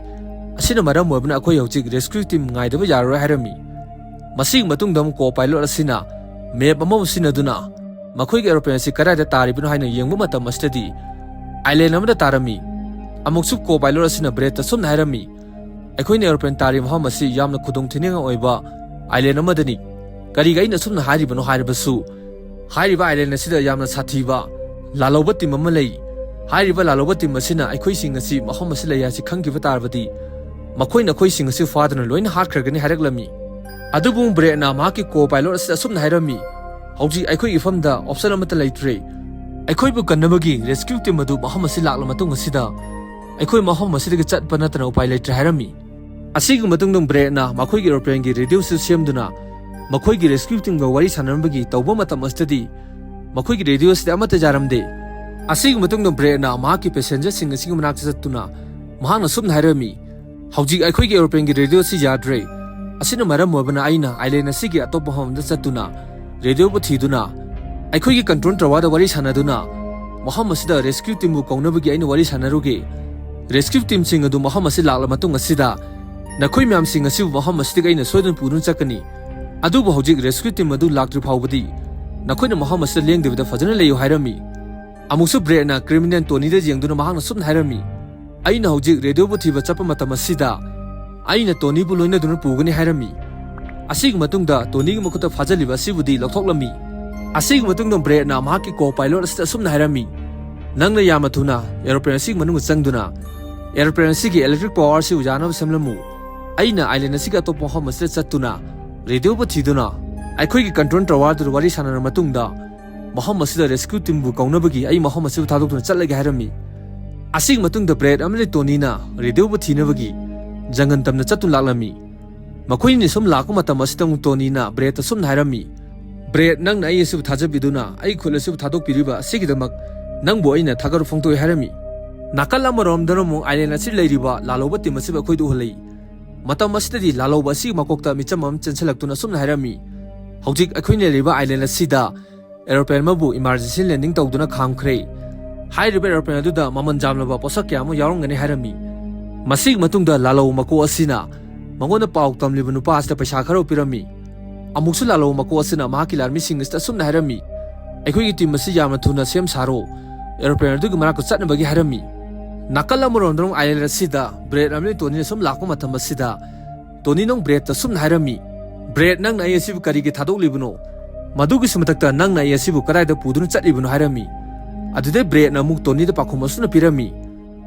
ꯑꯁꯤꯅ ꯃꯔꯝ ꯑꯣꯏꯕꯅ ꯑꯩꯈꯣꯏ ꯍꯧꯖꯤꯛ rescue team ꯉꯥꯏꯗꯕ ꯌꯥꯔꯔꯣꯏ" ꯍꯥꯏꯔꯝꯃꯤ꯫ ꯃꯁꯤꯒꯤ ꯃꯇꯨꯡꯗ ꯑꯃꯨꯛ co-pilot ꯑꯁꯤꯅ map ꯑꯃꯕꯨ ꯁꯤꯖꯤꯟꯅꯗꯨꯅ ꯃꯈꯣꯏꯒꯤ aeroplane ꯑꯁꯤ ꯀꯗꯥꯏꯗ ꯇꯥꯔꯤꯕꯅꯣ ꯍꯥꯏꯅ ꯌꯦꯡꯕ ꯃꯇꯝ ꯑꯁꯤꯗꯗꯤ island ꯑꯃꯗ ꯇꯥꯔꯝꯃꯤ꯫ ꯑꯃꯨꯛꯁꯨ co-pilot ꯑꯁꯤꯅ ꯕ꯭ꯔꯦꯠꯇ ꯑꯁꯨꯝꯅ ꯍꯥꯏꯔꯝꯃꯤ, "ꯑꯩꯈꯣꯏꯅ aeroplane ꯇꯥꯔꯤꯕ ꯃꯐꯝ ꯑꯁꯤ ꯌꯥꯝꯅ ꯈꯨꯗꯣꯡꯊꯤꯅꯤꯡꯉꯥꯏ ꯑꯣꯏꯕ island ꯑꯃꯗꯅꯤ꯫ ꯀꯔꯤꯒꯤ ꯑꯩꯅ ꯑꯁꯨꯝꯅ ꯍꯥꯏꯔꯤꯕꯅꯣ ꯍꯥꯏꯔꯕꯁꯨ, ꯍꯥꯏꯔꯤꯕ island ꯑꯁꯤꯗ ꯌꯥꯝꯅ ꯁꯥꯊꯤꯕ ꯂꯥꯜꯍꯧꯕ team ꯑꯃ ꯂꯩ꯫ ꯍꯥꯏꯔꯤꯕ ꯂꯥꯜꯍꯧꯕ team ꯑꯁꯤꯅ ꯑꯩꯈꯣꯏꯁꯤꯡ ꯑꯁꯤ ꯃꯐꯝ ꯑꯁꯤ ꯂꯩ ꯍꯥꯏꯁꯤ ꯈꯪꯈꯤꯕ ꯇꯥꯔꯕꯗꯤ ꯃꯈꯣꯏꯅ ꯑꯩꯈꯣꯏꯁꯤꯡ ꯑꯁꯤ ꯐꯥꯗꯨꯅ ꯂꯣꯏꯅ ꯍꯥꯠꯈ꯭ꯔꯒꯅꯤ" ꯍꯥꯏꯔꯛꯂꯝꯃꯤ꯫ ꯑꯗꯨꯕꯨ ꯕ꯭ꯔꯦꯠꯅ ꯃꯍꯥꯛꯀꯤ co-pilot ꯑꯁꯤꯗ ꯑꯁꯨꯝꯅ ꯍꯥꯏꯔꯝꯃꯤ, "ꯍꯧꯖꯤꯛ ꯑꯩꯈꯣꯏꯒꯤ ꯏꯐꯝꯗ option ꯑꯃꯠꯇ ꯂꯩꯇ꯭ꯔꯦ꯫ ꯑꯩꯈꯣꯏꯕꯨ ꯀꯟꯅꯕꯒꯤ rescue team ꯑꯗꯨ ꯃꯐꯝ ꯑꯁꯤ ꯂꯥꯛꯂ ꯃꯇꯨꯡ ꯑꯁꯤꯗ ꯑꯩꯈꯣꯏ ꯃꯐꯝ ꯑꯁꯤꯗꯒꯤ ꯆꯠꯄ ꯅꯠꯇꯅ ꯎꯄꯥꯏ ꯂꯩꯇ꯭ꯔꯦ" ꯍꯥꯏꯔꯝꯃꯤ꯫ ꯑꯁꯤꯒꯤ ꯃꯇꯨꯡꯗ ꯕ꯭ꯔꯦꯠꯅ ꯃꯈꯣꯏꯒꯤ aeroplaneꯒꯤ radio ꯑꯁꯤ ꯁꯦꯝꯗꯨꯅ ꯃꯈꯣꯏꯒꯤ rescue teamꯒ ꯋꯥꯔꯤ ꯁꯥꯟꯅꯔꯝꯕꯒꯤ ꯇꯧꯕ ꯃꯇꯝ ꯑꯁꯤꯗꯗꯤ ꯃꯈꯣꯏꯒꯤ radio ꯑꯁꯤꯗ ꯑꯃꯠꯇ ꯌꯥꯔꯝꯗꯦ꯫ ꯑꯁꯤꯒꯤ ꯃꯇꯨꯡꯗ ꯕ꯭ꯔꯦꯠꯅ ꯃꯍꯥꯛꯀꯤ passengerꯁꯤꯡ ꯑꯁꯤꯒꯤ ꯃꯅꯥꯛꯇ ꯆꯠꯇꯨꯅ ꯃꯍꯥꯛꯅ ꯁꯨꯝꯅ ꯍꯥꯏꯔꯝꯃꯤ, "ꯍꯧꯖꯤꯛ ꯑꯩꯈꯣꯏꯒꯤ aeroplaneꯒꯤ radio ꯑꯁꯤ ꯌꯥꯗ꯭ꯔꯦ꯫ ꯑꯁꯤꯅ ꯃꯔꯝ ꯑꯣꯏꯕꯅ ꯑꯩꯅ island ꯑꯁꯤꯒꯤ ꯑꯇꯣꯞꯄ ꯃꯐꯝ ꯑꯃꯗ ꯆꯠꯇꯨꯅ ꯔꯦꯗꯤꯑꯣꯕꯨ ꯊꯤꯗꯨꯅ, ꯑꯩꯈꯣꯏꯒꯤ ꯀꯟꯇ꯭ꯔꯣꯜ ꯇꯋꯥꯔꯗ ꯋꯥꯔꯤ ꯁꯥꯟꯅꯗꯨꯅ, ꯃꯐꯝ ꯑꯁꯤꯗ ꯔꯦꯁꯀ꯭ꯌꯨ ꯇꯤꯝꯕꯨ ꯀꯧꯅꯕꯒꯤ ꯑꯩꯅ ꯋꯥꯔꯤ ꯁꯥꯟꯅꯔꯨꯒꯦ꯫ ꯔꯦꯁꯀ꯭ꯌꯨ ꯇꯤꯝꯁꯤꯡ ꯑꯗꯨ ꯃꯐꯝ ꯑꯁꯤ ꯂꯥꯛꯂ ꯃꯇꯨꯡ ꯑꯁꯤꯗ ꯅꯈꯣꯏ ꯃꯌꯥꯝꯁꯤꯡ ꯑꯁꯤꯕꯨ ꯃꯐꯝ ꯑꯁꯤꯗꯒꯤ ꯑꯩꯅ ꯁꯣꯏꯗꯅ ꯄꯨꯗꯨꯅ ꯆꯠꯀꯅꯤ꯫ ꯑꯗꯨꯕꯨ ꯍꯧꯖꯤꯛ ꯔꯦꯁꯀ꯭ꯌꯨ ꯇꯤꯝ ꯑꯗꯨ ꯂꯥꯛꯇ꯭ꯔꯤ ꯐꯥꯎꯕꯗꯤ ꯅꯈꯣꯏꯅ ꯃꯐꯝ ꯑꯁꯤꯗ ꯂꯦꯡꯗꯕꯤꯗ ꯐꯖꯅ ꯂꯩꯌꯨ ꯍꯥꯏꯔꯝꯃꯤ꯫ ꯑꯃꯨꯛꯁꯨ ꯕ꯭ꯔꯦꯠꯅ ꯀ꯭ꯔꯤꯃꯤꯅꯦꯜ ꯇꯣꯅꯤꯗ ꯌꯦꯡꯗꯨꯅ ꯃꯍꯥꯛꯅ ꯁꯨꯝꯅ ꯍꯥꯏꯔꯝꯃꯤ, "ꯑꯩꯅ ꯍꯧꯖꯤꯛ ꯔꯦꯗꯤꯑꯣꯕꯨ ꯊꯤꯕ ꯆꯠꯄ ꯃꯇꯝ ꯑꯁꯤꯗ ꯑꯩꯅ ꯇꯣꯅꯤꯕꯨ ꯂꯣꯏꯅꯗꯨꯅ ꯄꯨꯒꯅꯤ" ꯍꯥꯏꯔꯝꯃꯤ꯫ ꯑꯁꯤꯒꯤ ꯃꯇꯨꯡꯗ ꯇꯣꯅꯤꯒꯤ ꯃꯈꯨꯠꯇ ꯐꯥꯖꯤꯜꯂꯤꯕ ꯑꯁꯤꯕꯨꯗꯤ ꯂꯧꯊꯣꯛꯂꯝꯃꯤ꯫ ꯑꯁꯤꯒꯤ ꯃꯇꯨꯡꯗ ꯕ꯭ꯔꯦꯠꯅ ꯃꯍꯥꯛꯀꯤ ꯀꯣ ꯄꯥꯏꯂꯣꯠ ꯑꯁꯤꯗ ꯑꯁꯨꯝꯅ ꯍꯥꯏꯔꯝꯃꯤ, "ꯅꯪꯅ ꯌꯥꯝꯅ ꯊꯨꯅ ꯑꯦꯔꯣꯄ꯭ꯂꯦꯟ ꯑꯁꯤꯒꯤ ꯃꯅꯨꯡꯗ ꯆꯪꯗꯨꯅ ꯑꯦꯔꯣꯄ꯭ꯂꯦꯟ ꯑꯁꯤꯒꯤ ꯏꯂꯦꯛꯇ꯭ꯔꯤꯛ ꯄꯋꯥꯔ ꯑꯁꯤꯕꯨ ꯌꯥꯅꯕ ꯁꯦꯝꯂꯝꯃꯨ꯫ ꯑꯩꯅ ꯑꯥꯏꯂꯦꯟ ꯑꯁꯤꯒꯤ ꯑꯇꯣꯞꯄ ꯃꯐꯝ ꯑꯁꯤꯗ ꯆꯠꯇꯨꯅ ꯔꯦꯗꯤꯑꯣꯕꯨ ꯊꯤꯗꯨꯅ ꯑꯩꯈꯣꯏꯒꯤ ꯀꯟꯇ꯭ꯔꯣꯜ ꯇꯋꯥꯔꯗꯨꯗ ꯋꯥꯔꯤ ꯁꯥꯟꯅꯔꯕ ꯃꯇꯨꯡꯗ ꯃꯐꯝ ꯑꯁꯤꯗ ꯔꯦꯁꯀ꯭ꯌꯨ ꯇꯤꯝꯕꯨ ꯀꯧꯅꯕꯒꯤ ꯑꯩ ꯃꯐꯝ ꯑꯁꯤꯕꯨ ꯊꯥꯗꯣꯛꯇꯨꯅ ꯆꯠꯂꯒꯦ" ꯍꯥꯏꯔꯝꯃꯤ꯫ ꯑꯁꯤꯒꯤ ꯃꯇꯨꯡꯗ ꯕ꯭ꯔꯦꯠ ꯑꯃꯗꯤ ꯇꯣꯅꯤꯅ ꯔꯦꯗꯤꯑꯣꯕꯨ ꯊꯤꯅꯕꯒꯤ ꯖꯪꯒꯜ ꯇꯝꯅ ꯆꯠꯇꯨꯅ ꯂꯥꯛꯂꯝꯃꯤ꯫ ꯃꯈꯣꯏꯅꯤ ꯁꯨꯝ ꯂꯥꯛꯄ ꯃꯇꯝ ꯑꯁꯤꯗ ꯑꯃꯨꯛ ꯇꯣꯅꯤꯅ ꯕ꯭ꯔꯦꯠꯇ ꯁꯨꯝꯅ ꯍꯥꯏꯔꯝꯃꯤ, "ꯕ꯭ꯔꯦꯠ, ꯅꯪꯅ ꯑꯩ ꯑꯁꯤꯕꯨ ꯊꯥꯖꯕꯤꯗꯨꯅ ꯑꯩ ꯈꯨꯠ ꯑꯁꯤꯕꯨ ꯊꯥꯗꯣꯛꯄꯤꯔꯤꯕ ꯑꯁꯤꯒꯤꯗꯃꯛ ꯅꯪꯕꯨ ꯑꯩꯅ ꯊꯥꯒꯠꯄ ꯐꯣꯡꯗꯣꯛꯏ" ꯍꯥꯏꯔꯝꯃꯤ꯫ ꯅꯥꯀꯜ ꯑꯃꯔꯣꯝꯗꯅ ꯑꯃꯨꯛ ꯑꯥꯏꯂꯦꯟ ꯑꯁꯤꯗ ꯂꯩꯔꯤꯕ ꯂꯥꯜꯍꯧꯕ ꯇꯤꯝ ꯑꯁꯤꯕꯨ ꯑꯩꯈꯣꯏꯗ ꯎꯍꯜꯂꯛꯏ꯫ ꯃꯇꯝ ꯑꯁꯤꯗꯗꯤ ꯂꯥꯜꯍꯧꯕ ꯑꯁꯤꯒꯤ ꯃꯀꯣꯛꯇ ꯃꯤꯆꯝ ꯑꯃ ꯆꯦꯟꯁꯤꯜꯂꯛꯇꯨꯅ ꯑꯁꯨꯝꯅ ꯍꯥꯏꯔꯝꯃꯤ, "ꯍꯧꯖꯤꯛ ꯑꯩꯈꯣꯏꯅ ꯂꯩꯔꯤꯕ ꯑꯥꯏꯂꯦꯟ ꯑꯁꯤꯗ ꯑꯦꯔꯣꯄ꯭ꯂꯦꯟ ꯑꯃꯕꯨ ꯏꯃꯥꯔꯖꯦꯟꯁꯤ ꯂꯦꯟꯗꯤꯡ ꯇꯧꯗꯨꯅ ꯈꯥꯝꯈ꯭ꯔꯦ꯫ ꯍꯥꯏꯔꯤꯕ ꯑꯦꯔꯣꯄ꯭ꯂꯦꯟ ꯑꯗꯨꯗ ꯃꯃꯜ ꯌꯥꯝꯂꯕ ꯄꯣꯠꯁꯛ ꯀꯌꯥ ꯑꯃ ꯌꯥꯎꯔꯝꯒꯅꯤ" ꯍꯥꯏꯔꯝꯃꯤ꯫ ꯃꯁꯤꯒꯤ ꯃꯇꯨꯡꯗ ꯂꯥꯜꯍꯧ ꯃꯀꯣꯛ ꯑꯁꯤꯅ ꯃꯉꯣꯟꯗ ꯄꯥꯎ ꯇꯝꯂꯤꯕ ꯅꯨꯄꯥ ꯑꯁꯤꯗ ꯄꯩꯁꯥ ꯈꯔ ꯄꯤꯔꯝꯃꯤ꯫ ꯑꯃꯨꯛꯁꯨ ꯂꯥꯜꯍꯧ ꯃꯀꯣꯛ ꯑꯁꯤꯅ ꯃꯍꯥꯛꯀꯤ ꯂꯥꯟꯃꯤꯁꯤꯡ ꯑꯁꯤꯗ ꯑꯁꯨꯝꯅ ꯍꯥꯏꯔꯝꯃꯤ, "ꯑꯩꯈꯣꯏꯒꯤ ꯇꯤꯝ ꯑꯁꯤ ꯌꯥꯝꯅ ꯊꯨꯅ ꯁꯦꯝ ꯁꯥꯔꯣ, ꯑꯦꯔꯣꯄ꯭ꯂꯦꯟ ꯑꯗꯨꯒꯤ ꯃꯅꯥꯛꯇ ꯆꯠꯅꯕꯒꯤ" ꯍꯥꯏꯔꯝꯃꯤ꯫ ꯅꯥꯀꯜ ꯑꯃꯔꯣꯝꯗ ꯑꯃꯨꯛ ꯑꯥꯏꯂꯦꯟ ꯑꯁꯤꯗ ꯕ꯭ꯔꯦꯠ ꯑꯃꯗꯤ ꯇꯣꯅꯤꯅ ꯁꯨꯝ ꯂꯥꯛꯄ ꯃꯇꯝ ꯑꯁꯤꯗ ꯇꯣꯅꯤꯅ ꯑꯃꯨꯛ ꯕ꯭ꯔꯦꯠꯇ ꯁꯨꯝꯅ ꯍꯥꯏꯔꯝꯃꯤ, "ꯕ꯭ꯔꯦꯠ, ꯅꯪꯅ ꯑꯩ ꯑꯁꯤꯕꯨ ꯀꯔꯤꯒꯤ ꯊꯥꯗꯣꯛꯂꯤꯕꯅꯣ? ꯃꯗꯨꯒꯤꯁꯨ ꯃꯊꯛꯇ ꯅꯪꯅ ꯑꯩ ꯑꯁꯤꯕꯨ ꯀꯗꯥꯏꯗ ꯄꯨꯗꯨꯅ ꯆꯠꯂꯤꯕꯅꯣ?" ꯍꯥꯏꯔꯝꯃꯤ꯫ ꯑꯗꯨꯗꯩ ꯕ꯭ꯔꯦꯠꯅ ꯑꯃꯨꯛ ꯇꯣꯅꯤꯗ ꯄꯥꯎꯈꯨꯝ ꯑꯁꯨꯝꯅ ꯄꯤꯔꯝꯃꯤ,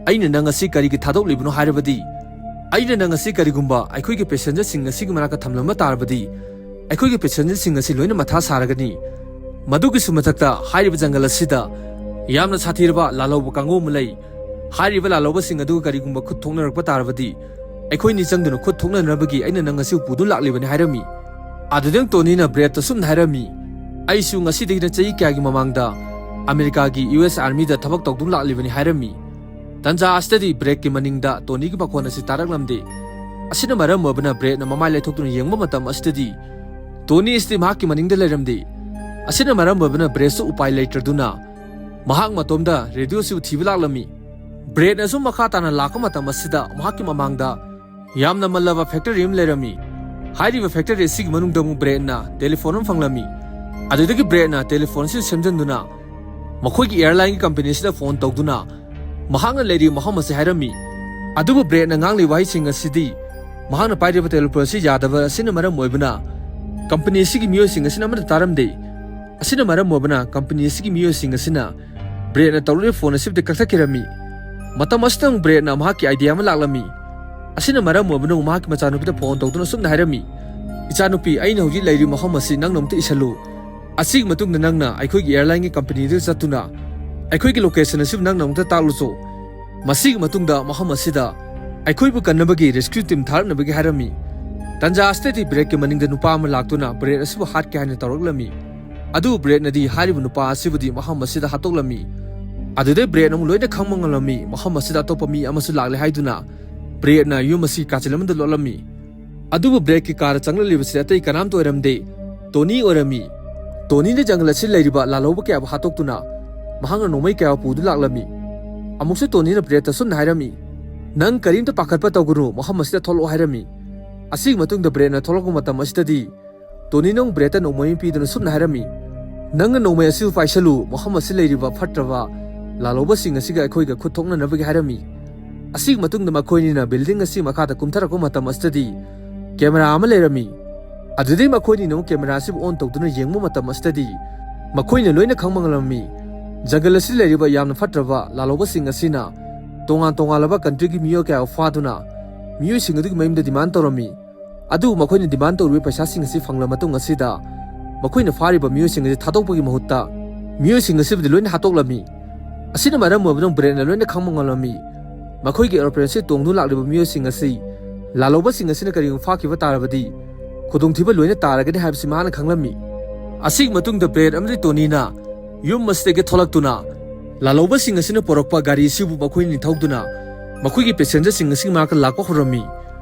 "ꯑꯩꯅ ꯅꯪ ꯑꯁꯤ ꯀꯔꯤꯒꯤ ꯊꯥꯗꯣꯛꯂꯤꯕꯅꯣ ꯍꯥꯏꯔꯕꯗꯤ, ꯑꯩꯅ ꯅꯪ ꯑꯁꯤ ꯀꯔꯤꯒꯨꯝꯕ ꯑꯩꯈꯣꯏꯒꯤ ꯄꯦꯁꯦꯟꯖꯔꯁꯤꯡ ꯑꯁꯤꯒꯤ ꯃꯅꯥꯛꯇ ꯊꯝꯂꯝꯕ ꯇꯥꯔꯕꯗꯤ, ꯑꯩꯈꯣꯏꯒꯤ ꯄꯦꯁꯦꯟꯖꯔꯁꯤꯡ ꯑꯁꯤ ꯂꯣꯏꯅ ꯃꯊꯥ ꯁꯥꯔꯒꯅꯤ꯫ ꯃꯗꯨꯒꯤꯁꯨ ꯃꯊꯛꯇ ꯍꯥꯏꯔꯤꯕ ꯖꯪꯒꯜ ꯑꯁꯤꯗ ꯌꯥꯝꯅ ꯁꯥꯊꯤꯔꯕ ꯂꯥꯜꯍꯧꯕ ꯀꯥꯡꯕꯨ ꯑꯃ ꯂꯩ꯫ ꯍꯥꯏꯔꯤꯕ ꯂꯥꯜꯍꯧꯕꯁꯤꯡ ꯑꯗꯨꯒ ꯀꯔꯤꯒꯨꯝꯕ ꯈꯨꯠ ꯊꯣꯛꯅꯔꯛꯄ ꯇꯥꯔꯕꯗꯤ, ꯑꯩꯈꯣꯏꯅꯤ ꯆꯪꯗꯨꯅ ꯈꯨꯠ ꯊꯣꯛꯅꯅꯕꯒꯤ ꯑꯩꯅ ꯅꯪ ꯑꯁꯤꯕꯨ ꯄꯨꯗꯨꯅ ꯂꯥꯛꯂꯤꯕꯅꯤ" ꯍꯥꯏꯔꯝꯃꯤ꯫ ꯑꯗꯨꯗꯩ ꯇꯣꯅꯤꯅ ꯕ꯭ꯔꯦꯠꯇ ꯁꯨꯝꯅ ꯍꯥꯏꯔꯝꯃꯤ, "ꯑꯩꯁꯨ ꯉꯁꯤꯗꯒꯤꯅ ꯆꯍꯤ ꯀꯌꯥꯒꯤ ꯃꯃꯥꯡꯗ ꯑꯃꯦꯔꯤꯀꯥꯒꯤ ꯌꯨ ꯑꯦꯁ ꯑꯥꯔꯃꯤꯗ ꯊꯕꯛ ꯇꯧꯗꯨꯅ ꯂꯥꯛꯂꯤꯕꯅꯤ" ꯍꯥꯏꯔꯝꯃꯤ꯫ ꯇꯟꯖꯥ ꯑꯁꯤꯗꯗꯤ ꯕ꯭ꯔꯦꯠꯀꯤ ꯃꯅꯤꯡꯗ ꯇꯣꯅꯤꯒꯤ ꯃꯈꯣꯟ ꯑꯁꯤ ꯇꯥꯔꯛꯂꯝꯗꯦ꯫ ꯑꯁꯤꯅ ꯃꯔꯝ ꯑꯣꯏꯕꯅ ꯕ꯭ꯔꯦꯠꯅ ꯃꯃꯥꯏ ꯂꯩꯊꯣꯛꯇꯨꯅ ꯌꯦꯡꯕ ꯃꯇꯝ ꯑꯁꯤꯗꯗꯤ ꯇꯣꯅꯤ ꯑꯁꯤꯗꯤ ꯃꯍꯥꯛꯀꯤ ꯃꯅꯤꯡꯗ ꯂꯩꯔꯝꯗꯦ꯫ ꯑꯁꯤꯅ ꯃꯔꯝ ꯑꯣꯏꯕꯅ ꯕ꯭ꯔꯦꯠꯁꯨ ꯎꯄꯥꯏ ꯂꯩꯇ꯭ꯔꯗꯨꯅ ꯃꯍꯥꯛ ꯃꯇꯣꯝꯗ ꯔꯦꯗꯤꯑꯣꯁꯤꯕꯨ ꯊꯤꯕ ꯂꯥꯛꯂꯝꯃꯤ꯫ ꯕ꯭ꯔꯦꯠꯅꯁꯨ ꯃꯈꯥ ꯇꯥꯅ ꯂꯥꯛꯄ ꯃꯇꯝ ꯑꯁꯤꯗ ꯃꯍꯥꯛꯀꯤ ꯃꯃꯥꯡꯗ ꯌꯥꯝꯅ ꯃꯜꯂꯕ ꯐꯦꯛꯇꯔꯤ ꯑꯃ ꯂꯩꯔꯝꯃꯤ꯫ ꯍꯥꯏꯔꯤꯕ ꯐꯦꯛꯇꯔꯤ ꯑꯁꯤꯒꯤ ꯃꯅꯨꯡꯗ ꯑꯃꯨꯛ ꯕ꯭ꯔꯦꯠꯅ ꯇꯦꯂꯤꯐꯣꯟ ꯑꯃ ꯐꯪꯂꯝꯃꯤ꯫ ꯑꯗꯨꯗꯒꯤ ꯕ꯭ꯔꯦꯠꯅ ꯇꯦꯂꯤꯐꯣꯟ ꯑꯁꯤ ꯁꯦꯝꯖꯤꯟꯗꯨꯅ ꯃꯈꯣꯏꯒꯤ ꯑꯦꯌꯔꯂꯥꯏꯟꯒꯤ ꯀꯝꯄꯅꯤ ꯑꯁꯤꯗ ꯐꯣꯟ ꯇꯧꯗꯨꯅ ꯃꯍꯥꯛꯅ ꯂꯩꯔꯤꯕ ꯃꯐꯝ ꯑꯁꯤ ꯍꯥꯏꯔꯝꯃꯤ꯫ ꯑꯗꯨꯕꯨ ꯕ꯭ꯔꯦꯠꯅ ꯉꯥꯡꯂꯤꯕ ꯋꯥꯍꯩꯁꯤꯡ ꯑꯁꯤꯗꯤ ꯃꯍꯥꯛꯅ ꯄꯥꯏꯔꯤꯕ ꯇꯦꯂꯤꯐꯣꯟ ꯑꯁꯤ ꯌꯥꯗꯕ ꯑꯁꯤꯅ ꯃꯔꯝ ꯑꯣꯏꯕꯅ ꯀꯝꯄꯅꯤ ꯑꯁꯤꯒꯤ ꯃꯤꯑꯣꯏꯁꯤꯡ ꯑꯁꯤꯅ ꯑꯃꯠꯇ ꯇꯥꯔꯝꯗꯦ꯫ ꯑꯁꯤꯅ ꯃꯔꯝ ꯑꯣꯏꯕꯅ ꯀꯝꯄꯅꯤ ꯑꯁꯤꯒꯤ ꯃꯤꯑꯣꯏꯁꯤꯡ ꯑꯁꯤꯅ ꯕ꯭ꯔꯦꯠꯅ ꯇꯧꯔꯤꯕ ꯐꯣꯟ ꯑꯁꯤꯕꯨꯗꯤ ꯀꯛꯊꯠꯈꯤꯔꯝꯃꯤ꯫ ꯃꯇꯝ ꯑꯁꯤꯗ ꯑꯃꯨꯛ ꯕ꯭ꯔꯦꯠꯅ ꯃꯍꯥꯛꯀꯤ ꯑꯥꯏꯗꯤꯌꯥ ꯑꯃ ꯂꯥꯛꯂꯝꯃꯤ꯫ ꯑꯁꯤꯅ ꯃꯔꯝ ꯑꯣꯏꯕꯅ ꯃꯍꯥꯛꯀꯤ ꯃꯆꯥꯅꯨꯄꯤꯗ ꯐꯣꯟ ꯇꯧꯗꯨꯅ ꯑꯁꯨꯝꯅ ꯍꯥꯏꯔꯝꯃꯤ, "ꯏꯆꯥꯅꯨꯄꯤ, ꯑꯩꯅ ꯍꯧꯖꯤꯛ ꯂꯩꯔꯤꯕ ꯃꯐꯝ ꯑꯁꯤ ꯅꯪꯅ ꯑꯃꯨꯛꯇ ꯏꯁꯜꯂꯨ꯫ ꯑꯁꯤꯒꯤ ꯃꯇꯨꯡꯗ ꯅꯪꯅ ꯑꯩꯈꯣꯏꯒꯤ ꯑꯦꯌꯔꯂꯥꯏꯟꯒꯤ ꯀꯝꯄꯅꯤꯗ ꯆꯠꯇꯨꯅ ꯑꯩꯈꯣꯏꯒꯤ ꯂꯣꯀꯦꯁꯟ ꯑꯁꯤꯕꯨ ꯅꯪꯅ ꯑꯃꯨꯛꯇ ꯇꯥꯛꯂꯨꯆꯣ꯫ ꯃꯁꯤꯒꯤ ꯃꯇꯨꯡꯗ ꯃꯐꯝ ꯑꯁꯤꯗ ꯑꯩꯈꯣꯏꯕꯨ ꯀꯟꯅꯕꯒꯤ ꯔꯦꯁꯀ꯭ꯌꯨ ꯇꯤꯝ ꯊꯥꯔꯛꯅꯕꯒꯤ ꯍꯥꯏꯔꯝꯃꯤ"꯫ ꯇꯟꯖꯥ ꯑꯁꯤꯗꯗꯤ ꯕ꯭ꯔꯦꯠꯀꯤ ꯃꯅꯤꯡꯗ ꯅꯨꯄꯥ ꯑꯃ ꯂꯥꯛꯇꯨꯅ ꯕ꯭ꯔꯦꯠ ꯑꯁꯤꯕꯨ ꯍꯥꯠꯀꯦ ꯍꯥꯏꯅ ꯇꯧꯔꯛꯂꯝꯃꯤ꯫ ꯑꯗꯨꯕꯨ ꯕ꯭ꯔꯦꯠꯅꯗꯤ ꯍꯥꯏꯔꯤꯕ ꯅꯨꯄꯥ ꯑꯁꯤꯕꯨꯗꯤ ꯃꯐꯝ ꯑꯁꯤꯗ ꯍꯥꯠꯇꯣꯛꯂꯝꯃꯤ꯫ ꯑꯗꯨꯗꯩ ꯕ꯭ꯔꯦꯠꯅ ꯑꯃꯨꯛ ꯂꯣꯏꯅ ꯈꯪꯕ ꯉꯝꯂꯝꯃꯤ, ꯃꯐꯝ ꯑꯁꯤꯗ ꯑꯇꯣꯞꯄ ꯃꯤ ꯑꯃꯁꯨ ꯂꯥꯛꯂꯦ ꯍꯥꯏꯗꯨꯅ ꯕ꯭ꯔꯦꯠꯅ ꯌꯨꯝ ꯑꯁꯤ ꯀꯥꯆꯤꯜ ꯑꯃꯗ ꯂꯣꯠꯂꯝꯃꯤ꯫ ꯑꯗꯨꯕꯨ ꯕ꯭ꯔꯦꯠꯀꯤ ꯀꯥꯗ ꯆꯪꯂꯛꯂꯤꯕꯁꯤ ꯑꯇꯩ ꯀꯅꯥꯝꯇ ꯑꯣꯏꯔꯝꯗꯦ, ꯇꯣꯅꯤ ꯑꯣꯏꯔꯝꯃꯤ꯫ ꯇꯣꯅꯤꯅ ꯖꯪꯒꯜ ꯑꯁꯤ ꯂꯩꯔꯤꯕ ꯂꯥꯜꯍꯧꯕ ꯀꯌꯥꯕꯨ ꯍꯥꯠꯇꯣꯛꯇꯨꯅ ꯃꯍꯥꯛꯅ ꯅꯣꯡꯃꯩ ꯀꯌꯥ ꯄꯨꯗꯨꯅ ꯂꯥꯛꯂꯝꯃꯤ꯫ ꯑꯃꯨꯛꯁꯨ ꯇꯣꯅꯤꯅ ꯕ꯭ꯔꯦꯠꯇ ꯁꯨꯝꯅ ꯍꯥꯏꯔꯝꯃꯤ, "ꯅꯪ ꯀꯔꯤꯝꯇ ꯄꯥꯈꯠꯄ ꯇꯧꯒꯅꯨ, ꯃꯐꯝ ꯑꯁꯤꯗ ꯊꯣꯛꯂꯛꯑꯣ" ꯍꯥꯏꯔꯝꯃꯤ꯫ ꯑꯁꯤꯒꯤ ꯃꯇꯨꯡꯗ ꯕ꯭ꯔꯦꯠꯅ ꯊꯣꯛꯂꯛꯄ ꯃꯇꯝ ꯑꯁꯤꯗꯗꯤ ꯇꯣꯅꯤꯅ ꯑꯃꯨꯛ ꯕ꯭ꯔꯦꯠꯇ ꯅꯣꯡꯃꯩ ꯑꯃ ꯄꯤꯗꯨꯅ ꯁꯨꯝꯅ ꯍꯥꯏꯔꯝꯃꯤ, "ꯅꯪꯅ ꯅꯣꯡꯃꯩ ꯑꯁꯤꯕꯨ ꯄꯥꯏꯁꯜꯂꯨ, ꯃꯐꯝ ꯑꯁꯤ ꯂꯩꯔꯤꯕ ꯐꯠꯇ꯭ꯔꯕ ꯂꯥꯜꯍꯧꯕꯁꯤꯡ ꯑꯁꯤꯒ ꯑꯩꯈꯣꯏꯒ ꯈꯨꯠ ꯊꯣꯛꯅꯅꯕꯒꯤ" ꯍꯥꯏꯔꯝꯃꯤ꯫ ꯑꯁꯤꯒꯤ ꯃꯇꯨꯡꯗ ꯃꯈꯣꯏꯅꯤꯅ ꯕꯤꯜꯗꯤꯡ ꯑꯁꯤ ꯃꯈꯥꯗ ꯀꯨꯝꯊꯔꯛꯄ ꯃꯇꯝ ꯑꯁꯤꯗꯗꯤ ꯀꯦꯃꯦꯔꯥ ꯑꯃ ꯂꯩꯔꯝꯃꯤ꯫ ꯑꯗꯨꯗꯩ ꯃꯈꯣꯏꯅꯤꯅ ꯑꯃꯨꯛ ꯀꯦꯃꯦꯔꯥ ꯑꯁꯤꯕꯨ ꯑꯣꯟ ꯇꯧꯗꯨꯅ ꯌꯦꯡꯕ ꯃꯇꯝ ꯑꯁꯤꯗꯗꯤ ꯃꯈꯣꯏꯅ ꯂꯣꯏꯅ ꯈꯪꯕ ꯉꯝꯂꯝꯃꯤ꯫ ꯖꯪꯒꯜ ꯑꯁꯤꯗ ꯂꯩꯔꯤꯕ ꯌꯥꯝꯅ ꯐꯠꯇ꯭ꯔꯕ ꯂꯥꯜꯍꯧꯕꯁꯤꯡ ꯑꯁꯤꯅ ꯇꯣꯉꯥꯟ ꯇꯣꯉꯥꯟꯂꯕ ꯀꯟꯇ꯭ꯔꯤꯒꯤ ꯃꯤꯑꯣꯏ ꯀꯌꯥ ꯐꯥꯗꯨꯅ ꯃꯤꯑꯣꯏꯁꯤꯡ ꯑꯗꯨꯒꯤ ꯃꯌꯨꯝꯗ ꯗꯤꯃꯥꯟ ꯇꯧꯔꯝꯃꯤ꯫ ꯑꯗꯨꯕꯨ ꯃꯈꯣꯏꯅ ꯗꯤꯃꯥꯟ ꯇꯧꯔꯤꯕ ꯄꯩꯁꯥꯁꯤꯡ ꯑꯁꯤ ꯐꯪꯂꯕ ꯃꯇꯨꯡ ꯑꯁꯤꯗ ꯃꯈꯣꯏꯅ ꯐꯥꯔꯤꯕ ꯃꯤꯑꯣꯏꯁꯤꯡ ꯑꯁꯤ ꯊꯥꯗꯣꯛꯄꯒꯤ ꯃꯍꯨꯠꯇ ꯃꯤꯑꯣꯏꯁꯤꯡ ꯑꯁꯤꯕꯨꯗꯤ ꯂꯣꯏꯅ ꯍꯥꯠꯇꯣꯛꯂꯝꯃꯤ꯫ ꯑꯁꯤꯅ ꯃꯔꯝ ꯑꯣꯏꯔꯒ ꯕ꯭ꯔꯦꯠꯅ ꯂꯣꯏꯅ ꯈꯪꯕ ꯉꯝꯂꯝꯃꯤ꯫ ꯃꯈꯣꯏꯒꯤ ꯑꯦꯔꯣꯄ꯭ꯂꯦꯟ ꯑꯁꯤ ꯇꯣꯡꯗꯨꯅ ꯂꯥꯛꯂꯤꯕ ꯃꯤꯑꯣꯏꯁꯤꯡ ꯑꯁꯤ ꯂꯥꯜꯍꯧꯕꯁꯤꯡ ꯑꯁꯤꯅ ꯀꯔꯤꯒꯨꯝꯕ ꯐꯥꯈꯤꯕ ꯇꯥꯔꯕꯗꯤ ꯈꯨꯗꯣꯡꯊꯤꯕ ꯂꯣꯏꯅ ꯇꯥꯔꯒꯅꯤ ꯍꯥꯏꯕꯁꯤ ꯃꯍꯥꯛꯅ ꯈꯪꯂꯝꯃꯤ꯫ ꯑꯁꯤꯒꯤ ꯃꯇꯨꯡꯗ ꯕ꯭ꯔꯦꯠ ꯑꯃꯗꯤ ꯇꯣꯅꯤꯅ ꯌꯨꯝ ꯑꯁꯤꯗꯒꯤ ꯊꯣꯛꯂꯛꯇꯨꯅ ꯂꯥꯜꯍꯧꯕꯁꯤꯡ ꯑꯁꯤꯅ ꯄꯨꯔꯛꯄ ꯒꯥꯔꯤ ꯑꯁꯤꯕꯨ ꯃꯈꯣꯏꯅꯤ ꯊꯧꯗꯨꯅ ꯃꯈꯣꯏꯒꯤ ꯄꯦꯁꯦꯟꯖꯔꯁꯤꯡ ꯑꯁꯤꯒꯤ ꯃꯅꯥꯛꯇ ꯂꯥꯛꯄ ꯍꯧꯔꯝꯃꯤ꯫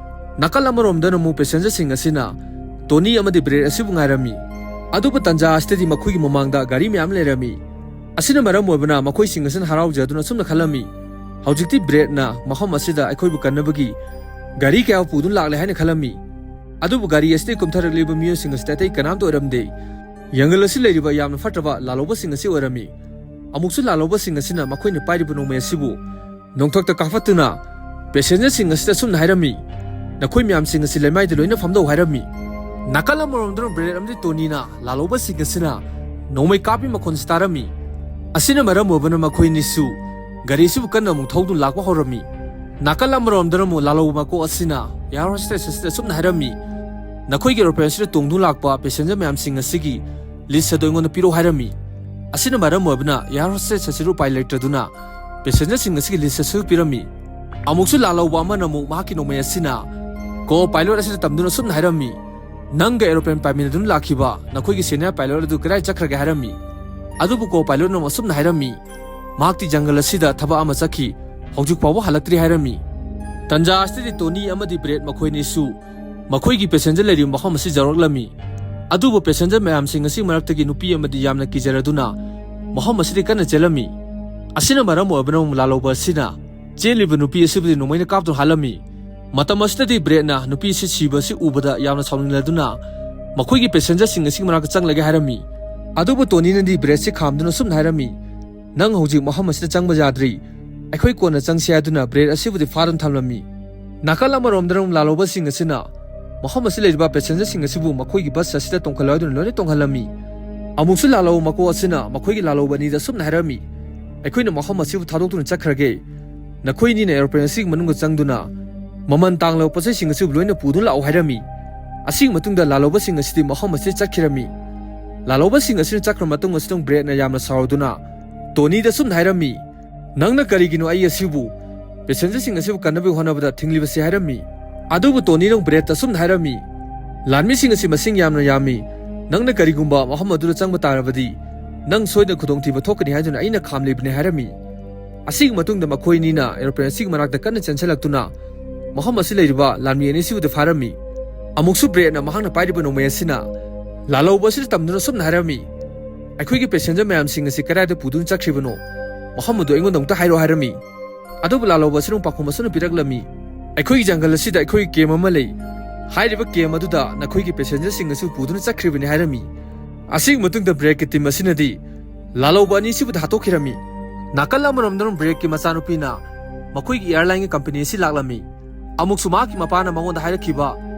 ꯅꯥꯀꯜ ꯑꯃꯔꯣꯝꯗꯅ ꯑꯃꯨꯛ ꯄꯦꯁꯦꯟꯖꯔꯁꯤꯡ ꯑꯁꯤꯅ ꯇꯣꯅꯤ ꯑꯃꯗꯤ ꯕ꯭ꯔꯦꯗ ꯑꯁꯤꯕꯨ ꯉꯥꯏꯔꯝꯃꯤ꯫ ꯑꯗꯨꯕꯨ ꯇꯟꯖꯥ ꯑꯁꯤꯗꯗꯤ ꯃꯈꯣꯏꯒꯤ ꯃꯃꯥꯡꯗ ꯒꯥꯔꯤ ꯃꯌꯥꯝ ꯂꯩꯔꯝꯃꯤ꯫ ꯑꯁꯤꯅ ꯃꯔꯝ ꯑꯣꯏꯕꯅ ꯃꯈꯣꯏꯁꯤꯡ ꯑꯁꯤꯅ ꯍꯔꯥꯎꯖꯗꯨꯅ ꯑꯁꯨꯝꯅ ꯈꯜꯂꯝꯃꯤ, "ꯍꯧꯖꯤꯛꯇꯤ ꯕ꯭ꯔꯦꯗꯅ ꯃꯐꯝ ꯑꯁꯤꯗ ꯑꯩꯈꯣꯏꯕꯨ ꯀꯟꯅꯕꯒꯤ ꯒꯥꯔꯤ ꯀꯌꯥ ꯄꯨꯗꯨꯅ ꯂꯥꯛꯂꯦ" ꯍꯥꯏꯅ ꯈꯜꯂꯝꯃꯤ꯫ ꯑꯗꯨꯕꯨ ꯒꯥꯔꯤ ꯑꯁꯤꯗꯒꯤ ꯀꯨꯝꯊꯔꯛꯂꯤꯕ ꯃꯤꯑꯣꯏꯁꯤꯡ ꯑꯁꯤꯗꯤ ꯑꯇꯩ ꯀꯅꯥꯝꯇ ꯑꯣꯏꯔꯝꯗꯦ꯫ ꯌꯪꯒꯜ ꯑꯁꯤ ꯂꯩꯔꯤꯕ ꯌꯥꯝꯅ ꯐꯠꯇ꯭ꯔꯕ ꯂꯥꯜꯍꯧꯕꯁꯤꯡ ꯑꯁꯤ ꯑꯣꯏꯔꯝꯃꯤ꯫ ꯑꯃꯨꯛꯁꯨ ꯂꯥꯜꯍꯧꯕꯁꯤꯡ ꯑꯁꯤꯅ ꯃꯈꯣꯏꯅ ꯄꯥꯏꯔꯤꯕ ꯅꯣꯡꯃꯩ ꯑꯁꯤꯕꯨ ꯅꯣꯡꯊꯛꯇ ꯀꯥꯞꯈꯠꯇꯨꯅ ꯄꯦꯁꯦꯟꯖꯔꯁꯤꯡ ꯑꯁꯤꯗ ꯑꯁꯨꯝꯅ ꯍꯥꯏꯔꯝꯃꯤ, "ꯅꯈꯣꯏ ꯃꯌꯥꯝꯁꯤꯡ ꯑꯁꯤ ꯂꯩꯃꯥꯏꯗ ꯂꯣꯏꯅ ꯐꯝꯗꯧ" ꯍꯥꯏꯔꯝꯃꯤ꯫ ꯅꯥꯀꯜ ꯑꯃꯔꯣꯝꯗꯅ ꯕ꯭ꯔꯦꯗ ꯑꯃꯗꯤ ꯇꯣꯅꯤꯅ ꯂꯥꯜꯍꯧꯕꯁꯤꯡ ꯑꯁꯤꯅ ꯅꯣꯡꯃꯩ ꯀꯥꯞꯄꯤ ꯃꯈꯣꯟꯁꯤ ꯇꯥꯔꯝꯃꯤ꯫ ꯑꯁꯤꯅ ꯃꯔꯝ ꯑꯣꯏꯕꯅ ꯃꯈꯣꯏ ꯑꯅꯤꯁꯨ ꯒꯥꯔꯤ ꯑꯁꯤꯕꯨ ꯀꯟꯅ ꯑꯃꯨꯛ ꯊꯧꯗꯨꯅ ꯂꯥꯛꯄ ꯍꯧꯔꯝꯃꯤ꯫ ꯅꯥꯀꯜ ꯑꯃꯔꯣꯝꯗꯅ ꯑꯃꯨꯛ ꯂꯥꯜꯍꯧꯕ ꯃꯀꯣꯛ ꯑꯁꯤꯅ ꯑꯦꯌꯥꯔ ꯍꯣꯁꯇꯦꯁ ꯑꯁꯤꯗ ꯑꯁꯨꯝꯅ ꯍꯥꯏꯔꯝꯃꯤ, "ꯅꯈꯣꯏꯒꯤ ꯑꯦꯔꯣꯄ꯭ꯂꯦꯟ ꯑꯁꯤꯗ ꯇꯣꯡꯗꯨꯅ ꯂꯥꯛꯄ ꯄꯦꯁꯦꯟꯖꯔ ꯃꯌꯥꯝꯁꯤꯡ ꯑꯁꯤꯒꯤ ꯂꯤꯁ ꯑꯗꯨ ꯑꯩꯉꯣꯟꯗ ꯄꯤꯔꯛꯎ" ꯍꯥꯏꯔꯝꯃꯤ꯫ ꯑꯁꯤꯅ ꯃꯔꯝ ꯑꯣꯏꯕꯅ ꯑꯦꯌꯥꯔ ꯍꯣꯁꯇꯦꯁ ꯑꯁꯤꯗ ꯎꯄꯥꯏ ꯂꯩꯇ꯭ꯔꯗꯨꯅ ꯄꯦꯁꯦꯟꯖꯔꯁꯤꯡ ꯑꯁꯤꯒꯤ ꯂꯤꯁ ꯑꯁꯤ ꯄꯤꯔꯝꯃꯤ꯫ ꯑꯃꯨꯛꯁꯨ ꯂꯥꯜꯍꯧꯕ ꯑꯃꯅ ꯑꯃꯨꯛ ꯃꯍꯥꯛꯀꯤ ꯅꯣꯡꯃꯩ ꯑꯁꯤꯅ ꯀꯣ ꯄꯥꯏꯂꯣꯠ ꯑꯁꯤꯗ ꯇꯝꯗꯨꯅ ꯑꯁꯨꯝꯅ ꯍꯥꯏꯔꯝꯃꯤ, "ꯅꯪꯒ ꯑꯦꯔꯣꯄ꯭ꯂꯦꯟ ꯄꯥꯏꯃꯤꯟꯅꯗꯨꯅ ꯂꯥꯛꯈꯤꯕ ꯅꯈꯣꯏꯒꯤ ꯁꯦꯅꯤꯌꯔ ꯄꯥꯏꯂꯣꯠ ꯑꯗꯨ ꯀꯗꯥꯏ ꯆꯠꯈ꯭ꯔꯒꯦ?" ꯍꯥꯏꯔꯝꯃꯤ꯫ ꯑꯗꯨꯕꯨ ꯀꯣ ꯄꯥꯏꯂꯣꯠꯅ ꯑꯃꯨꯛ ꯑꯁꯨꯝꯅ ꯍꯥꯏꯔꯝꯃꯤ, "ꯃꯍꯥꯛꯇꯤ ꯖꯪꯒꯜ ꯑꯁꯤꯗ ꯊꯕꯛ ꯑꯃ ꯆꯠꯈꯤ, ꯍꯧꯖꯤꯛ ꯐꯥꯎꯕ ꯍꯜꯂꯛꯇ꯭ꯔꯤ" ꯍꯥꯏꯔꯝꯃꯤ꯫ ꯇꯟꯖꯥ ꯑꯁꯤꯗꯗꯤ ꯇꯣꯅꯤ ꯑꯃꯗꯤ ꯕ꯭ꯔꯦꯗ ꯃꯈꯣꯏ ꯑꯅꯤꯁꯨ ꯃꯈꯣꯏꯒꯤ ꯄꯦꯁꯦꯟꯖꯔ ꯂꯩꯔꯤꯕ ꯃꯐꯝ ꯑꯁꯤ ꯌꯧꯔꯛꯂꯝꯃꯤ꯫ ꯑꯗꯨꯕꯨ ꯄꯦꯁꯦꯟꯖꯔ ꯃꯌꯥꯝꯁꯤꯡ ꯑꯁꯤ ꯃꯔꯛꯇꯒꯤ ꯅꯨꯄꯤ ꯑꯃꯗꯤ ꯌꯥꯝꯅ ꯀꯤꯖꯔꯗꯨꯅ ꯃꯐꯝ ꯑꯁꯤꯗꯒꯤ ꯀꯟꯅ ꯆꯦꯜꯂꯝꯃꯤ꯫ ꯑꯁꯤꯅ ꯃꯔꯝ ꯑꯣꯏꯕꯅ ꯂꯥꯜꯍꯧꯕ ꯑꯁꯤꯅ ꯆꯦꯜꯂꯤꯕ ꯅꯨꯄꯤ ꯑꯁꯤꯕꯨꯗꯤ ꯅꯣꯡꯃꯩꯅ ꯀꯥꯞꯇꯨꯅ ꯍꯥꯠꯂꯝꯃꯤ꯫ ꯃꯇꯝ ꯑꯁꯤꯗꯗꯤ ꯕ꯭ꯔꯦꯗꯅ ꯅꯨꯄꯤ ꯑꯁꯤ ꯁꯤꯕ ꯑꯁꯤ ꯎꯕꯗ ꯌꯥꯝꯅ ꯁꯥꯎꯅꯤꯡꯂꯗꯨꯅ ꯃꯈꯣꯏꯒꯤ ꯄꯦꯁꯦꯟꯖꯔꯁꯤꯡ ꯑꯁꯤꯒꯤ ꯃꯅꯥꯛꯇ ꯆꯪꯂꯒꯦ ꯍꯥꯏꯔꯝꯃꯤ꯫ ꯑꯗꯨꯕꯨ ꯇꯣꯅꯤꯅꯗꯤ ꯕ꯭ꯔꯦꯗꯁꯤ ꯈꯥꯝꯗꯨꯅ ꯑꯁꯨꯝꯅ ꯍꯥꯏꯔꯝꯃꯤ, "ꯅꯪ ꯍꯧꯖꯤꯛ ꯃꯐꯝ ꯑꯁꯤꯗ ꯆꯪꯕ ꯌꯥꯗ꯭ꯔꯤ, ꯑꯩꯈꯣꯏ ꯀꯣꯟꯅ ꯆꯪꯁꯤ" ꯍꯥꯏꯗꯨꯅ ꯕ꯭ꯔꯦꯗ ꯑꯁꯤꯕꯨꯗꯤ ꯐꯥꯗꯨꯅ ꯊꯝꯂꯝꯃꯤ꯫ ꯅꯥꯀꯜ ꯑꯃꯔꯣꯝꯗꯅ ꯑꯃꯨꯛ ꯂꯥꯜꯍꯧꯕꯁꯤꯡ ꯑꯁꯤꯅ ꯃꯐꯝ ꯑꯁꯤ ꯂꯩꯔꯤꯕ ꯄꯦꯁꯦꯟꯖꯔꯁꯤꯡ ꯑꯁꯤꯕꯨ ꯃꯈꯣꯏꯒꯤ ꯕꯁ ꯑꯁꯤꯗ ꯇꯣꯡꯈꯠꯂꯣ ꯍꯥꯏꯗꯨꯅ ꯂꯣꯏꯅ ꯇꯣꯡꯍꯜꯂꯝꯃꯤ꯫ ꯑꯃꯨꯛꯁꯨ ꯂꯥꯜꯍꯧꯕ ꯃꯀꯣꯛ ꯑꯁꯤꯅ ꯃꯈꯣꯏꯒꯤ ꯂꯥꯜꯍꯧꯕ ꯑꯅꯤꯗ ꯑꯁꯨꯝꯅ ꯍꯥꯏꯔꯝꯃꯤ, "ꯑꯩꯈꯣꯏꯅ ꯃꯐꯝ ꯑꯁꯤꯕꯨ ꯊꯥꯗꯣꯛꯇꯨꯅ ꯆꯠꯈ꯭ꯔꯒꯦ꯫ ꯅꯈꯣꯏ ꯑꯅꯤꯅ ꯑꯦꯔꯣꯄ꯭ꯂꯦꯟ ꯑꯁꯤꯒꯤ ꯃꯅꯨꯡꯗ ꯆꯪꯗꯨꯅ ꯃꯃꯜ ꯇꯥꯡꯂꯕ ꯄꯣꯠꯆꯩꯁꯤꯡ ꯑꯁꯤꯕꯨ ꯂꯣꯏꯅ ꯄꯨꯗꯨꯅ ꯂꯥꯛꯎ" ꯍꯥꯏꯔꯝꯃꯤ꯫ ꯑꯁꯤꯒꯤ ꯃꯇꯨꯡꯗ ꯂꯥꯜꯍꯧꯕꯁꯤꯡ ꯑꯁꯤꯗꯤ ꯃꯐꯝ ꯑꯁꯤꯗ ꯆꯠꯈꯤꯔꯝꯃꯤ꯫ ꯂꯥꯜꯍꯧꯕꯁꯤꯡ ꯑꯁꯤꯅ ꯆꯠꯈ꯭ꯔ ꯃꯇꯨꯡ ꯑꯁꯤꯗ ꯕ꯭ꯔꯦꯗꯅ ꯌꯥꯝꯅ ꯁꯥꯎꯔꯗꯨꯅ ꯇꯣꯅꯤꯗ ꯑꯁꯨꯝꯅ ꯍꯥꯏꯔꯝꯃꯤ, "ꯅꯪꯅ ꯀꯔꯤꯒꯤꯅꯣ ꯑꯩ ꯑꯁꯤꯕꯨ, ꯄꯦꯁꯦꯟꯖꯔꯁꯤꯡ ꯑꯁꯤꯕꯨ ꯀꯟꯅꯕꯒꯤ ꯍꯣꯠꯅꯕꯗ ꯊꯤꯡꯂꯤꯕꯁꯤ?" ꯍꯥꯏꯔꯝꯃꯤ꯫ ꯑꯗꯨꯕꯨ ꯇꯣꯅꯤꯅ ꯕ꯭ꯔꯦꯗꯇ ꯑꯁꯨꯝꯅ ꯍꯥꯏꯔꯝꯃꯤ, "ꯂꯥꯟꯃꯤꯁꯤꯡ ꯑꯁꯤ ꯃꯁꯤꯡ ꯌꯥꯝꯅ ꯌꯥꯝꯃꯤ꯫ ꯅꯪꯅ ꯀꯔꯤꯒꯨꯝꯕ ꯃꯐꯝ ꯑꯗꯨꯗ ꯆꯪꯕ ꯇꯥꯔꯕꯗꯤ, ꯅꯪ ꯁꯣꯏꯗꯅ ꯈꯨꯗꯣꯡꯊꯤꯕ ꯊꯣꯛꯀꯅꯤ ꯍꯥꯏꯗꯨꯅ ꯑꯩꯅ ꯈꯥꯝꯂꯤꯕꯅꯤ" ꯍꯥꯏꯔꯝꯃꯤ꯫ ꯑꯁꯤꯒꯤ ꯃꯇꯨꯡꯗ ꯃꯈꯣꯏ ꯑꯅꯤꯅ ꯑꯦꯔꯣꯄ꯭ꯂꯦꯟ ꯑꯁꯤꯒꯤ ꯃꯅꯥꯛꯇ ꯀꯟꯅ ꯆꯦꯟꯁꯤꯜꯂꯛꯇꯨꯅ ꯃꯐꯝ ꯑꯁꯤ ꯂꯩꯔꯤꯕ ꯂꯥꯟꯃꯤ ꯑꯅꯤꯁꯤꯕꯨꯗꯤ ꯐꯥꯔꯝꯃꯤ꯫ ꯑꯃꯨꯛꯁꯨ ꯕ꯭ꯔꯦꯠꯅ ꯃꯍꯥꯛꯅ ꯄꯥꯏꯔꯤꯕ ꯅꯣꯡꯃꯩ ꯑꯁꯤꯅ ꯂꯥꯜꯍꯧꯕ ꯑꯁꯤꯗ ꯇꯝꯗꯨꯅ ꯑꯁꯨꯝꯅ ꯍꯥꯏꯔꯝꯃꯤ, "ꯑꯩꯈꯣꯏꯒꯤ ꯄꯦꯁꯦꯟꯖꯔ ꯃꯌꯥꯝꯁꯤꯡ ꯑꯁꯤ ꯀꯗꯥꯏꯗ ꯄꯨꯗꯨꯅ ꯆꯠꯈ꯭ꯔꯤꯕꯅꯣ? ꯃꯐꯝ ꯑꯗꯨ ꯑꯩꯉꯣꯟꯗ ꯑꯃꯨꯛꯇ ꯍꯥꯏꯔꯛꯑꯣ" ꯍꯥꯏꯔꯝꯃꯤ꯫ ꯑꯗꯨꯕꯨ ꯂꯥꯜꯍꯧꯕ ꯑꯁꯤꯅ ꯄꯥꯎꯈꯨꯝ ꯑꯁꯨꯝꯅ ꯄꯤꯔꯛꯂꯝꯃꯤ, "ꯑꯩꯈꯣꯏꯒꯤ ꯖꯪꯒꯜ ꯑꯁꯤꯗ ꯑꯩꯈꯣꯏꯒꯤ ꯀꯦꯝ ꯑꯃ ꯂꯩ꯫ ꯍꯥꯏꯔꯤꯕ ꯀꯦꯝ ꯑꯗꯨꯗ ꯅꯈꯣꯏꯒꯤ ꯄꯦꯁꯦꯟꯖꯔꯁꯤꯡ ꯑꯁꯤ ꯄꯨꯗꯨꯅ ꯆꯠꯈ꯭ꯔꯤꯕꯅꯤ" ꯍꯥꯏꯔꯝꯃꯤ꯫ ꯑꯁꯤꯒꯤ ꯃꯇꯨꯡꯗ ꯕ꯭ꯔꯦꯠꯀꯤ ꯇꯤꯝ ꯑꯁꯤꯅꯗꯤ ꯂꯥꯜꯍꯧꯕ ꯑꯅꯤꯁꯤꯕꯨꯗꯤ ꯍꯥꯠꯇꯣꯛꯈꯤꯔꯝꯃꯤ꯫ ꯅꯥꯀꯜ ꯑꯃꯔꯣꯝꯗꯅ ꯕ꯭ꯔꯦꯠꯀꯤ ꯃꯆꯥꯅꯨꯄꯤꯅ ꯃꯈꯣꯏꯒꯤ ꯑꯦꯌꯔꯂꯥꯏꯟꯒꯤ ꯀꯝꯄꯅꯤ ꯑꯁꯤ ꯂꯥꯛꯂꯝꯃꯤ꯫ ꯑꯃꯨꯛꯁꯨ ꯃꯍꯥꯛꯀꯤ ꯃꯄꯥꯅ ꯃꯉꯣꯟꯗ ꯍꯥꯏꯔꯛꯈꯤꯕ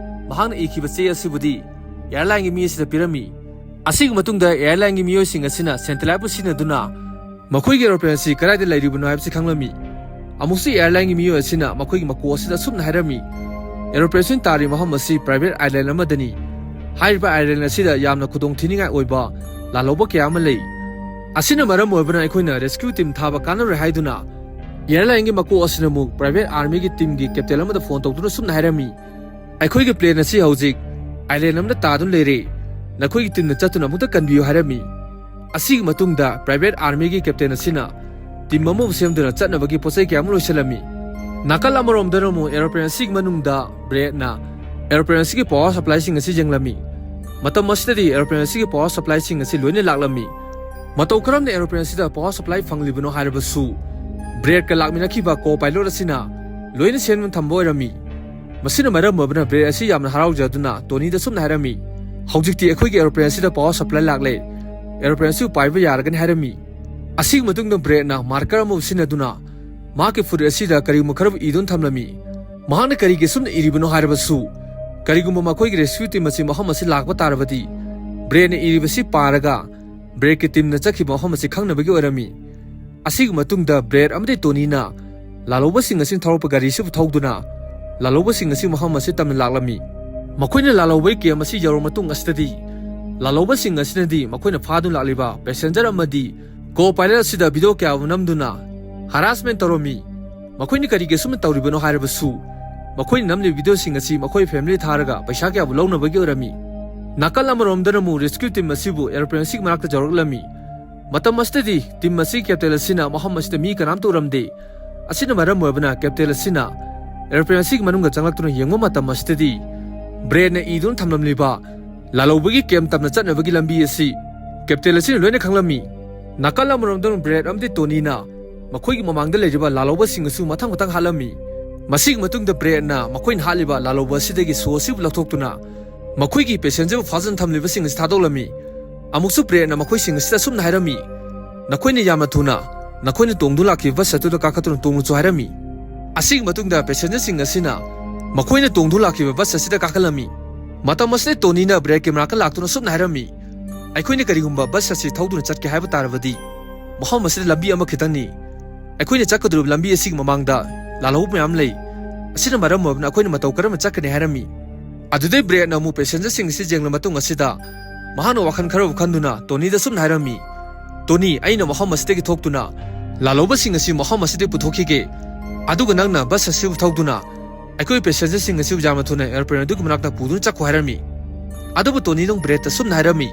ꯃꯍꯥꯛꯅ ꯏꯈꯤꯕ ꯆꯦ ꯑꯁꯤꯕꯨꯗꯤ ꯑꯦꯌꯔꯂꯥꯏꯟꯒꯤ ꯃꯤ ꯑꯁꯤꯗ ꯄꯤꯔꯝꯃꯤ꯫ ꯑꯁꯤꯒꯤ ꯃꯇꯨꯡꯗ ꯑꯦꯌꯔꯂꯥꯏꯟꯒꯤ ꯃꯤꯑꯣꯏꯁꯤꯡ ꯑꯁꯤꯅ ꯁꯦꯇꯦꯂꯥꯏꯠꯄꯨ ꯁꯤꯖꯤꯟꯅꯗꯨꯅ ꯃꯈꯣꯏꯒꯤ ꯑꯦꯔꯣꯄ꯭ꯂꯦꯟ ꯑꯁꯤ ꯀꯗꯥꯏꯗ ꯂꯩꯔꯤꯕꯅꯣ ꯍꯥꯏꯕꯁꯤ ꯈꯪꯂꯝꯃꯤ꯫ ꯑꯃꯨꯛꯁꯨ ꯑꯦꯌꯔꯂꯥꯏꯟꯒꯤ ꯃꯤꯑꯣꯏ ꯑꯁꯤꯅ ꯃꯈꯣꯏꯒꯤ ꯃꯀꯣꯛ ꯑꯁꯤꯗ ꯑꯁꯨꯝꯅ ꯍꯥꯏꯔꯝꯃꯤ, "ꯑꯦꯔꯣꯄ꯭ꯂꯦꯟ ꯑꯁꯤꯅ ꯇꯥꯔꯤ ꯃꯐꯝ ꯑꯁꯤ ꯄ꯭ꯔꯥꯏꯚꯦꯠ ꯑꯥꯏꯂꯦꯟ ꯑꯃꯗꯅꯤ꯫ ꯍꯥꯏꯔꯤꯕ ꯑꯥꯏꯂꯦꯟ ꯑꯁꯤꯗ ꯌꯥꯝꯅ ꯈꯨꯗꯣꯡꯊꯤꯅꯤꯡꯉꯥꯏ ꯑꯣꯏꯕ ꯂꯥꯜꯍꯧꯕ ꯀꯌꯥ ꯑꯃ ꯂꯩ꯫ ꯑꯁꯤꯅ ꯃꯔꯝ ꯑꯣꯏꯕꯅ ꯑꯩꯈꯣꯏꯅ ꯔꯦꯁꯀ꯭ꯌꯨ ꯇꯤꯝ ꯊꯥꯕ ꯀꯥꯟꯅꯔꯣꯏ" ꯍꯥꯏꯗꯨꯅ ꯑꯦꯌꯔꯂꯥꯏꯟꯒꯤ ꯃꯀꯣꯛ ꯑꯁꯤꯅ ꯑꯃꯨꯛ ꯄ꯭ꯔꯥꯏꯚꯦꯠ ꯑꯥꯔꯃꯤꯒꯤ ꯇꯤꯝꯒꯤ ꯀꯦꯞꯇꯦꯟ ꯑꯃꯗ ꯐꯣꯟ ꯇꯧꯗꯨꯅ ꯑꯁꯨꯝꯅ ꯍꯥꯏꯔꯝꯃꯤ, "ꯑꯩꯈꯣꯏꯒꯤ ꯄ꯭ꯂꯦꯟ ꯑꯁꯤ ꯍꯧꯖꯤꯛ ꯑꯥꯏꯂꯦꯟ ꯑꯃꯗ ꯇꯥꯗꯨꯅ ꯂꯩꯔꯦ꯫ ꯅꯈꯣꯏꯒꯤ ꯇꯤꯝꯅ ꯆꯠꯇꯨꯅ ꯑꯃꯨꯛꯇ ꯀꯟꯕꯤꯌꯨ" ꯍꯥꯏꯔꯝꯃꯤ꯫ ꯑꯁꯤꯒꯤ ꯃꯇꯨꯡꯗ ꯄ꯭ꯔꯥꯏꯚꯦꯠ ꯑꯥꯔꯃꯤꯒꯤ ꯀꯦꯞꯇꯦꯟ ꯑꯁꯤꯅ ꯇꯤꯝ ꯑꯃꯕꯨ ꯁꯦꯝꯗꯨꯅ ꯆꯠꯅꯕꯒꯤ ꯄꯣꯠ ꯆꯩ ꯀꯌꯥ ꯑꯃ ꯂꯣꯏꯁꯤꯜꯂꯝꯃꯤ꯫ ꯅꯥꯀꯜ ꯑꯃꯔꯣꯝꯗꯅ ꯑꯃꯨꯛ ꯑꯦꯔꯣꯄ꯭ꯂꯦꯟ ꯑꯁꯤꯒꯤ ꯃꯅꯨꯡꯗ ꯕ꯭ꯔꯦꯠꯅ ꯑꯦꯔꯣꯄ꯭ꯂꯦꯟ ꯑꯁꯤꯒꯤ ꯄꯥꯋꯔ ꯁꯄ꯭ꯂꯥꯏꯁꯤꯡ ꯑꯁꯤ ꯌꯦꯡꯂꯝꯃꯤ꯫ ꯃꯇꯝ ꯑꯁꯤꯗꯗꯤ ꯑꯦꯔꯣꯄ꯭ꯂꯦꯟ ꯑꯁꯤꯒꯤ ꯄꯥꯋꯔ ꯁꯄ꯭ꯂꯥꯏꯁꯤꯡ ꯑꯁꯤ ꯂꯣꯏꯅ ꯂꯥꯛꯂꯝꯃꯤ꯫ ꯃꯇꯧ ꯀꯔꯝꯅ ꯑꯦꯔꯣꯄ꯭ꯂꯦꯟ ꯑꯁꯤꯗ ꯄꯥꯋꯔ ꯁꯄ꯭ꯂꯥꯏ ꯐꯪꯂꯤꯕꯅꯣ ꯍꯥꯏꯔꯕꯁꯨ ꯕ꯭ꯔꯦꯠꯀ ꯂꯥꯛꯃꯤꯟꯅꯈꯤꯕ ꯀꯣ ꯄꯥꯏꯂꯣꯠ ꯑꯁꯤꯅ ꯂꯣꯏꯅ ꯁꯦꯝꯗꯨꯅ ꯊꯝꯕ ꯑꯣꯏꯔꯝꯃꯤ꯫ ꯃꯁꯤꯅ ꯃꯔꯝ ꯑꯣꯏꯕꯅ ꯕ꯭ꯔꯦꯠ ꯑꯁꯤ ꯌꯥꯝꯅ ꯍꯔꯥꯎꯖꯗꯨꯅ ꯇꯣꯅꯤꯗ ꯁꯨꯝꯅ ꯍꯥꯏꯔꯝꯃꯤ, "ꯍꯧꯖꯤꯛꯇꯤ ꯑꯩꯈꯣꯏꯒꯤ ꯑꯦꯔꯣꯄ꯭ꯂꯦꯟ ꯑꯁꯤꯗ ꯄꯥꯋꯔ ꯁꯄ꯭ꯂꯥꯏ ꯂꯥꯛꯂꯦ꯫ ꯑꯦꯔꯣꯄ꯭ꯂꯦꯟ ꯑꯁꯤ ꯄꯥꯏꯕ ꯌꯥꯔꯒꯅꯤ" ꯍꯥꯏꯔꯝꯃꯤ꯫ ꯑꯁꯤꯒꯤ ꯃꯇꯨꯡꯗ ꯕ꯭ꯔꯦꯠꯅ ꯃꯥꯔꯀꯔ ꯑꯃꯕꯨ ꯁꯤꯖꯤꯟꯅꯗꯨꯅ ꯃꯍꯥꯛꯀꯤ ꯐꯨꯔꯤꯠ ꯑꯁꯤꯗ ꯀꯔꯤꯒꯨꯝꯕ ꯈꯔꯕꯨ ꯏꯗꯨꯅ ꯊꯝꯂꯝꯃꯤ꯫ ꯃꯍꯥꯛꯅ ꯀꯔꯤꯒꯤ ꯑꯁꯨꯝꯅ ꯏꯔꯤꯕꯅꯣ ꯍꯥꯏꯔꯕꯁꯨ, ꯀꯔꯤꯒꯨꯝꯕ ꯃꯈꯣꯏꯒꯤ ꯔꯦꯁꯀ꯭ꯌꯨ ꯇꯤꯝ ꯑꯁꯤ ꯃꯐꯝ ꯑꯁꯤ ꯂꯥꯛꯄ ꯇꯥꯔꯕꯗꯤ ꯕ꯭ꯔꯦꯠꯅ ꯏꯔꯤꯕꯁꯤ ꯄꯥꯔꯒ ꯕ꯭ꯔꯦꯠꯀꯤ ꯇꯤꯝꯅ ꯆꯠꯈꯤꯕ ꯃꯐꯝ ꯑꯁꯤ ꯈꯪꯅꯕꯒꯤ ꯑꯣꯏꯔꯝꯃꯤ꯫ ꯑꯁꯤꯒꯤ ꯃꯇꯨꯡꯗ ꯕ꯭ꯔꯦꯠ ꯑꯃꯗꯤ ꯇꯣꯅꯤꯅ ꯂꯥꯜꯍꯧꯕꯁꯤꯡ ꯑꯁꯤꯅ ꯊꯧꯔꯛꯄ ꯒꯥꯔꯤꯁꯤꯕꯨ ꯊꯧꯗꯨꯅ ꯂꯥꯜꯍꯧꯕꯁꯤꯡ ꯑꯁꯤ ꯃꯐꯝ ꯑꯁꯤ ꯇꯝꯅ ꯂꯥꯛꯂꯝꯃꯤ꯫ ꯃꯈꯣꯏꯅ ꯂꯥꯜꯍꯧꯕꯒꯤ ꯀꯦꯝ ꯑꯁꯤ ꯌꯧꯔꯕ ꯃꯇꯨꯡ ꯑꯁꯤꯗꯗꯤ ꯂꯥꯜꯍꯧꯕꯁꯤꯡ ꯑꯁꯤꯅꯗꯤ ꯃꯈꯣꯏꯅ ꯐꯥꯗꯨꯅ ꯂꯥꯛꯂꯤꯕ ꯄꯦꯁꯦꯟꯖꯔ ꯑꯃꯗꯤ ꯀꯣ ꯄꯥꯏꯂꯠ ꯑꯁꯤꯗ ꯚꯤꯗꯤꯑꯣ ꯀꯌꯥ ꯑꯃ ꯅꯝꯗꯨꯅ ꯍꯔꯥꯁꯃꯦꯟ ꯇꯧꯔꯝꯃꯤ꯫ ꯃꯈꯣꯏꯅ ꯀꯔꯤꯒꯤ ꯑꯁꯨꯝꯅ ꯇꯧꯔꯤꯕꯅꯣ ꯍꯥꯏꯔꯕꯁꯨ, ꯃꯈꯣꯏꯅ ꯅꯝꯂꯤꯕ ꯚꯤꯗꯤꯑꯣꯁꯤꯡ ꯑꯁꯤ ꯃꯈꯣꯏ ꯐꯦꯃꯤꯂꯤ ꯊꯥꯔꯒ ꯄꯩꯁꯥ ꯀꯌꯥꯕꯨ ꯂꯧꯅꯕꯒꯤ ꯑꯣꯏꯔꯝꯃꯤ꯫ ꯅꯥꯀꯜ ꯑꯃꯔꯣꯝꯗꯅ ꯑꯃꯨꯛ ꯔꯦꯁꯀ꯭ꯌꯨ ꯇꯤꯝ ꯑꯁꯤꯕꯨ ꯑꯦꯔꯣꯄ꯭ꯂꯦꯟ ꯑꯁꯤꯒꯤ ꯃꯅꯥꯛꯇ ꯌꯧꯔꯛꯂꯝꯃꯤ꯫ ꯃꯇꯝ ꯑꯁꯤꯗꯗꯤ ꯇꯤꯝ ꯑꯁꯤꯒꯤ ꯀꯦꯞꯇꯦꯟ ꯑꯁꯤꯅ ꯃꯐꯝ ꯑꯁꯤꯗ ꯃꯤ ꯀꯅꯥꯝꯇ ꯎꯔꯝꯗꯦ꯫ ꯑꯁꯤꯅ ꯃꯔꯝ ꯑꯣꯏꯕꯅ ꯀꯦꯞꯇꯦꯟ ꯑꯁꯤꯅ ꯑꯦꯔꯣꯄ꯭ꯂꯦꯟ ꯑꯁꯤꯒꯤ ꯃꯅꯨꯡꯗ ꯆꯪꯂꯛꯇꯨꯅ ꯌꯦꯡꯕ ꯃꯇꯝ ꯑꯁꯤꯗꯗꯤ ꯕ꯭ꯔꯦꯗꯅ ꯏꯗꯨꯅ ꯊꯝꯂꯝꯂꯤꯕ ꯂꯥꯜꯍꯧꯕꯒꯤ ꯀꯦꯝ ꯇꯝꯅ ꯆꯠꯅꯕꯒꯤ ꯂꯝꯕꯤ ꯑꯁꯤ ꯀꯦꯞꯇꯦꯟ ꯑꯁꯤꯅ ꯂꯣꯏꯅ ꯈꯪꯂꯝꯃꯤ꯫ ꯅꯥꯀꯜ ꯑꯃꯔꯣꯝꯗ ꯕ꯭ꯔꯦꯗ ꯑꯃꯗꯤ ꯇꯣꯅꯤꯅ ꯃꯈꯣꯏꯒꯤ ꯃꯃꯥꯡꯗ ꯂꯩꯔꯤꯕ ꯂꯥꯜꯍꯧꯕꯁꯤꯡ ꯑꯁꯤꯕꯨ ꯃꯊꯪ ꯃꯊꯪ ꯍꯥꯠꯂꯝꯃꯤ꯫ ꯃꯁꯤꯒꯤ ꯃꯇꯨꯡꯗ ꯕ꯭ꯔꯦꯗꯅ ꯃꯈꯣꯏꯅ ꯍꯥꯠꯂꯤꯕ ꯂꯥꯜꯍꯧꯕ ꯑꯁꯤꯗꯒꯤ ꯁꯣ ꯑꯁꯤꯕꯨ ꯂꯧꯊꯣꯛꯇꯨꯅ ꯃꯈꯣꯏꯒꯤ ꯄꯦꯁꯦꯟꯖꯔꯕꯨ ꯐꯥꯖꯤꯟ ꯊꯝꯂꯤꯕꯁꯤꯡ ꯑꯁꯤ ꯊꯥꯗꯣꯛꯂꯝꯃꯤ꯫ ꯑꯃꯨꯛꯁꯨ ꯕ꯭ꯔꯦꯗꯅ ꯃꯈꯣꯏꯁꯤꯡ ꯑꯁꯤꯗ ꯑꯁꯨꯝꯅ ꯍꯥꯏꯔꯝꯃꯤ, "ꯅꯈꯣꯏꯅ ꯌꯥꯝꯅ ꯊꯨꯅ ꯅꯈꯣꯏꯅ ꯇꯣꯡꯗꯨ ꯂꯥꯛꯈꯤꯕ ꯕꯁ ꯑꯗꯨꯗ ꯀꯥꯈꯠꯇꯨꯅ ꯇꯣꯡꯂꯨꯆꯨ" ꯍꯥꯏꯔꯝꯃꯤ꯫ ꯑꯁꯤꯒꯤ ꯃꯇꯨꯡꯗ ꯄꯦꯁꯦꯟꯖꯔꯁꯤꯡ ꯑꯁꯤꯅ ꯃꯈꯣꯏꯅ ꯇꯣꯡꯗꯨ ꯂꯥꯛꯈꯤꯕ ꯕꯁ ꯑꯁꯤꯗ ꯀꯥꯈꯠꯂꯝꯃꯤ꯫ ꯃꯇꯝ ꯑꯁꯤꯗ ꯇꯣꯅꯤꯅ ꯕ꯭ꯔꯦꯗꯀꯤ ꯃꯅꯥꯛꯇ ꯂꯥꯛꯇꯨꯅ ꯑꯁꯨꯝꯅ ꯍꯥꯏꯔꯝꯃꯤ, "ꯑꯩꯈꯣꯏꯅ ꯀꯔꯤꯒꯨꯝꯕ ꯕꯁ ꯑꯁꯤ ꯊꯧꯗꯨꯅ ꯆꯠꯀꯦ ꯍꯥꯏꯕ ꯇꯥꯔꯕꯗꯤ ꯃꯐꯝ ꯑꯁꯤꯗ ꯂꯝꯕꯤ ꯑꯃꯈꯛꯇꯪꯅꯤ꯫ ꯑꯩꯈꯣꯏꯅ ꯆꯠꯀꯗꯧꯔꯤꯕ ꯂꯝꯕꯤ ꯑꯁꯤꯒꯤ ꯃꯃꯥꯡꯗ ꯂꯥꯜꯍꯧꯕ ꯃꯌꯥꯝ ꯂꯩ꯫ ꯑꯁꯤꯅ ꯃꯔꯝ ꯑꯣꯏꯗꯨꯅ ꯑꯩꯈꯣꯏꯅ ꯃꯇꯧ ꯀꯔꯝꯅ ꯆꯠꯀꯅꯤ?" ꯍꯥꯏꯔꯝꯃꯤ꯫ ꯑꯗꯨꯗꯩ ꯕ꯭ꯔꯦꯗꯅ ꯑꯃꯨꯛ ꯄꯦꯁꯦꯟꯖꯔꯁꯤꯡ ꯑꯁꯤ ꯌꯦꯡꯂ ꯃꯇꯨꯡ ꯑꯁꯤꯗ ꯃꯍꯥꯛꯅ ꯋꯥꯈꯜ ꯈꯔꯕꯨ ꯈꯟꯗꯨꯅ ꯇꯣꯅꯤꯗ ꯁꯨꯝꯅ ꯍꯥꯏꯔꯝꯃꯤ, "ꯇꯣꯅꯤ, ꯑꯩꯅ ꯃꯐꯝ ꯑꯁꯤꯗꯒꯤ ꯊꯣꯛꯇꯨꯅ ꯂꯥꯜꯍꯧꯕꯁꯤꯡ ꯑꯁꯤ ꯃꯐꯝ ꯑꯁꯤꯗꯒꯤ ꯄꯨꯊꯣꯛꯈꯤꯒꯦ꯫ ꯑꯗꯨꯒ ꯅꯪꯅ ꯕꯁ ꯑꯁꯤꯕꯨ ꯊꯧꯗꯨꯅ ꯑꯩꯈꯣꯏ ꯄꯦꯁꯦꯟꯖꯔꯁꯤꯡ ꯑꯁꯤꯕꯨ ꯌꯥꯝꯅ ꯊꯨꯅ ꯑꯦꯔꯣꯄ꯭ꯂꯦꯟ ꯑꯗꯨꯒꯤ ꯃꯅꯥꯛꯇ ꯄꯨꯗꯨꯅ ꯆꯠꯈꯣ" ꯍꯥꯏꯔꯝꯃꯤ꯫ ꯑꯗꯨꯕꯨ ꯇꯣꯅꯤꯅ ꯑꯃꯨꯛ ꯕ꯭ꯔꯦꯗꯇ ꯁꯨꯝꯅ ꯍꯥꯏꯔꯝꯃꯤ,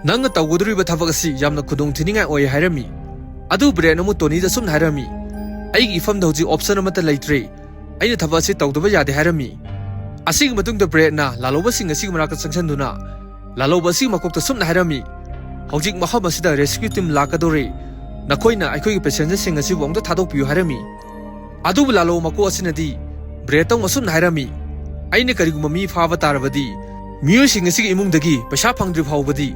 "ꯅꯪꯅ ꯇꯧꯒꯗꯧꯔꯤꯕ ꯊꯕꯛ ꯑꯁꯤ ꯌꯥꯝꯅ ꯈꯨꯗꯣꯡꯊꯤꯅꯤꯡꯉꯥꯏ ꯑꯣꯏ" ꯍꯥꯏꯔꯝꯃꯤ꯫ ꯑꯗꯨꯕꯨ ꯕ꯭ꯔꯦꯗꯅ ꯑꯃꯨꯛ ꯇꯣꯅꯤꯗ ꯁꯨꯝꯅ ꯍꯥꯏꯔꯝꯃꯤ, "ꯑꯩꯒꯤ ꯏꯐꯝꯗ ꯍꯧꯖꯤꯛ ꯑꯣꯞꯁꯟ ꯑꯃꯠꯇ ꯂꯩꯇ꯭ꯔꯦ꯫ ꯑꯩꯅ ꯊꯕꯛ ꯑꯁꯤ ꯇꯧꯗꯕ ꯌꯥꯗꯦ" ꯍꯥꯏꯔꯝꯃꯤ꯫ ꯑꯁꯤꯒꯤ ꯃꯇꯨꯡꯗ ꯕ꯭ꯔꯦꯗꯅ ꯂꯥꯜꯍꯧꯕꯁꯤꯡ ꯑꯁꯤꯒꯤ ꯃꯅꯥꯛꯇ ꯆꯪꯁꯤꯟꯗꯨꯅ ꯂꯥꯜꯍꯧꯕ ꯑꯁꯤꯒꯤ ꯃꯀꯣꯛꯇ ꯁꯨꯝꯅ ꯍꯥꯏꯔꯝꯃꯤ, "ꯍꯧꯖꯤꯛ ꯃꯐꯝ ꯑꯁꯤꯗ ꯔꯦꯁꯀ꯭ꯌꯨ ꯇꯤꯝ ꯂꯥꯛꯀꯗꯧꯔꯦ꯫ ꯅꯈꯣꯏꯅ ꯑꯩꯈꯣꯏꯒꯤ ꯄꯦꯁꯦꯟꯖꯔꯁꯤꯡ ꯑꯁꯤꯕꯨ ꯑꯃꯨꯛꯇ ꯊꯥꯗꯣꯛꯄꯤꯌꯨ" ꯍꯥꯏꯔꯝꯃꯤ꯫ ꯑꯗꯨꯕꯨ ꯂꯥꯜꯍꯧꯕ ꯃꯀꯣꯛ ꯑꯁꯤꯅꯗꯤ ꯕ꯭ꯔꯦꯗꯇ ꯑꯃꯨꯛ ꯑꯁꯨꯝꯅ ꯍꯥꯏꯔꯝꯃꯤ, "ꯑꯩꯅ ꯀꯔꯤꯒꯨꯝꯕ ꯃꯤ ꯐꯥꯕ ꯇꯥꯔꯕꯗꯤ ꯃꯤꯑꯣꯏꯁꯤꯡ ꯑꯁꯤꯒꯤ ꯏꯃꯨꯡꯗꯒꯤ ꯄꯩꯁꯥ ꯐꯪꯗ꯭ꯔꯤ ꯐꯥꯎꯕꯗꯤ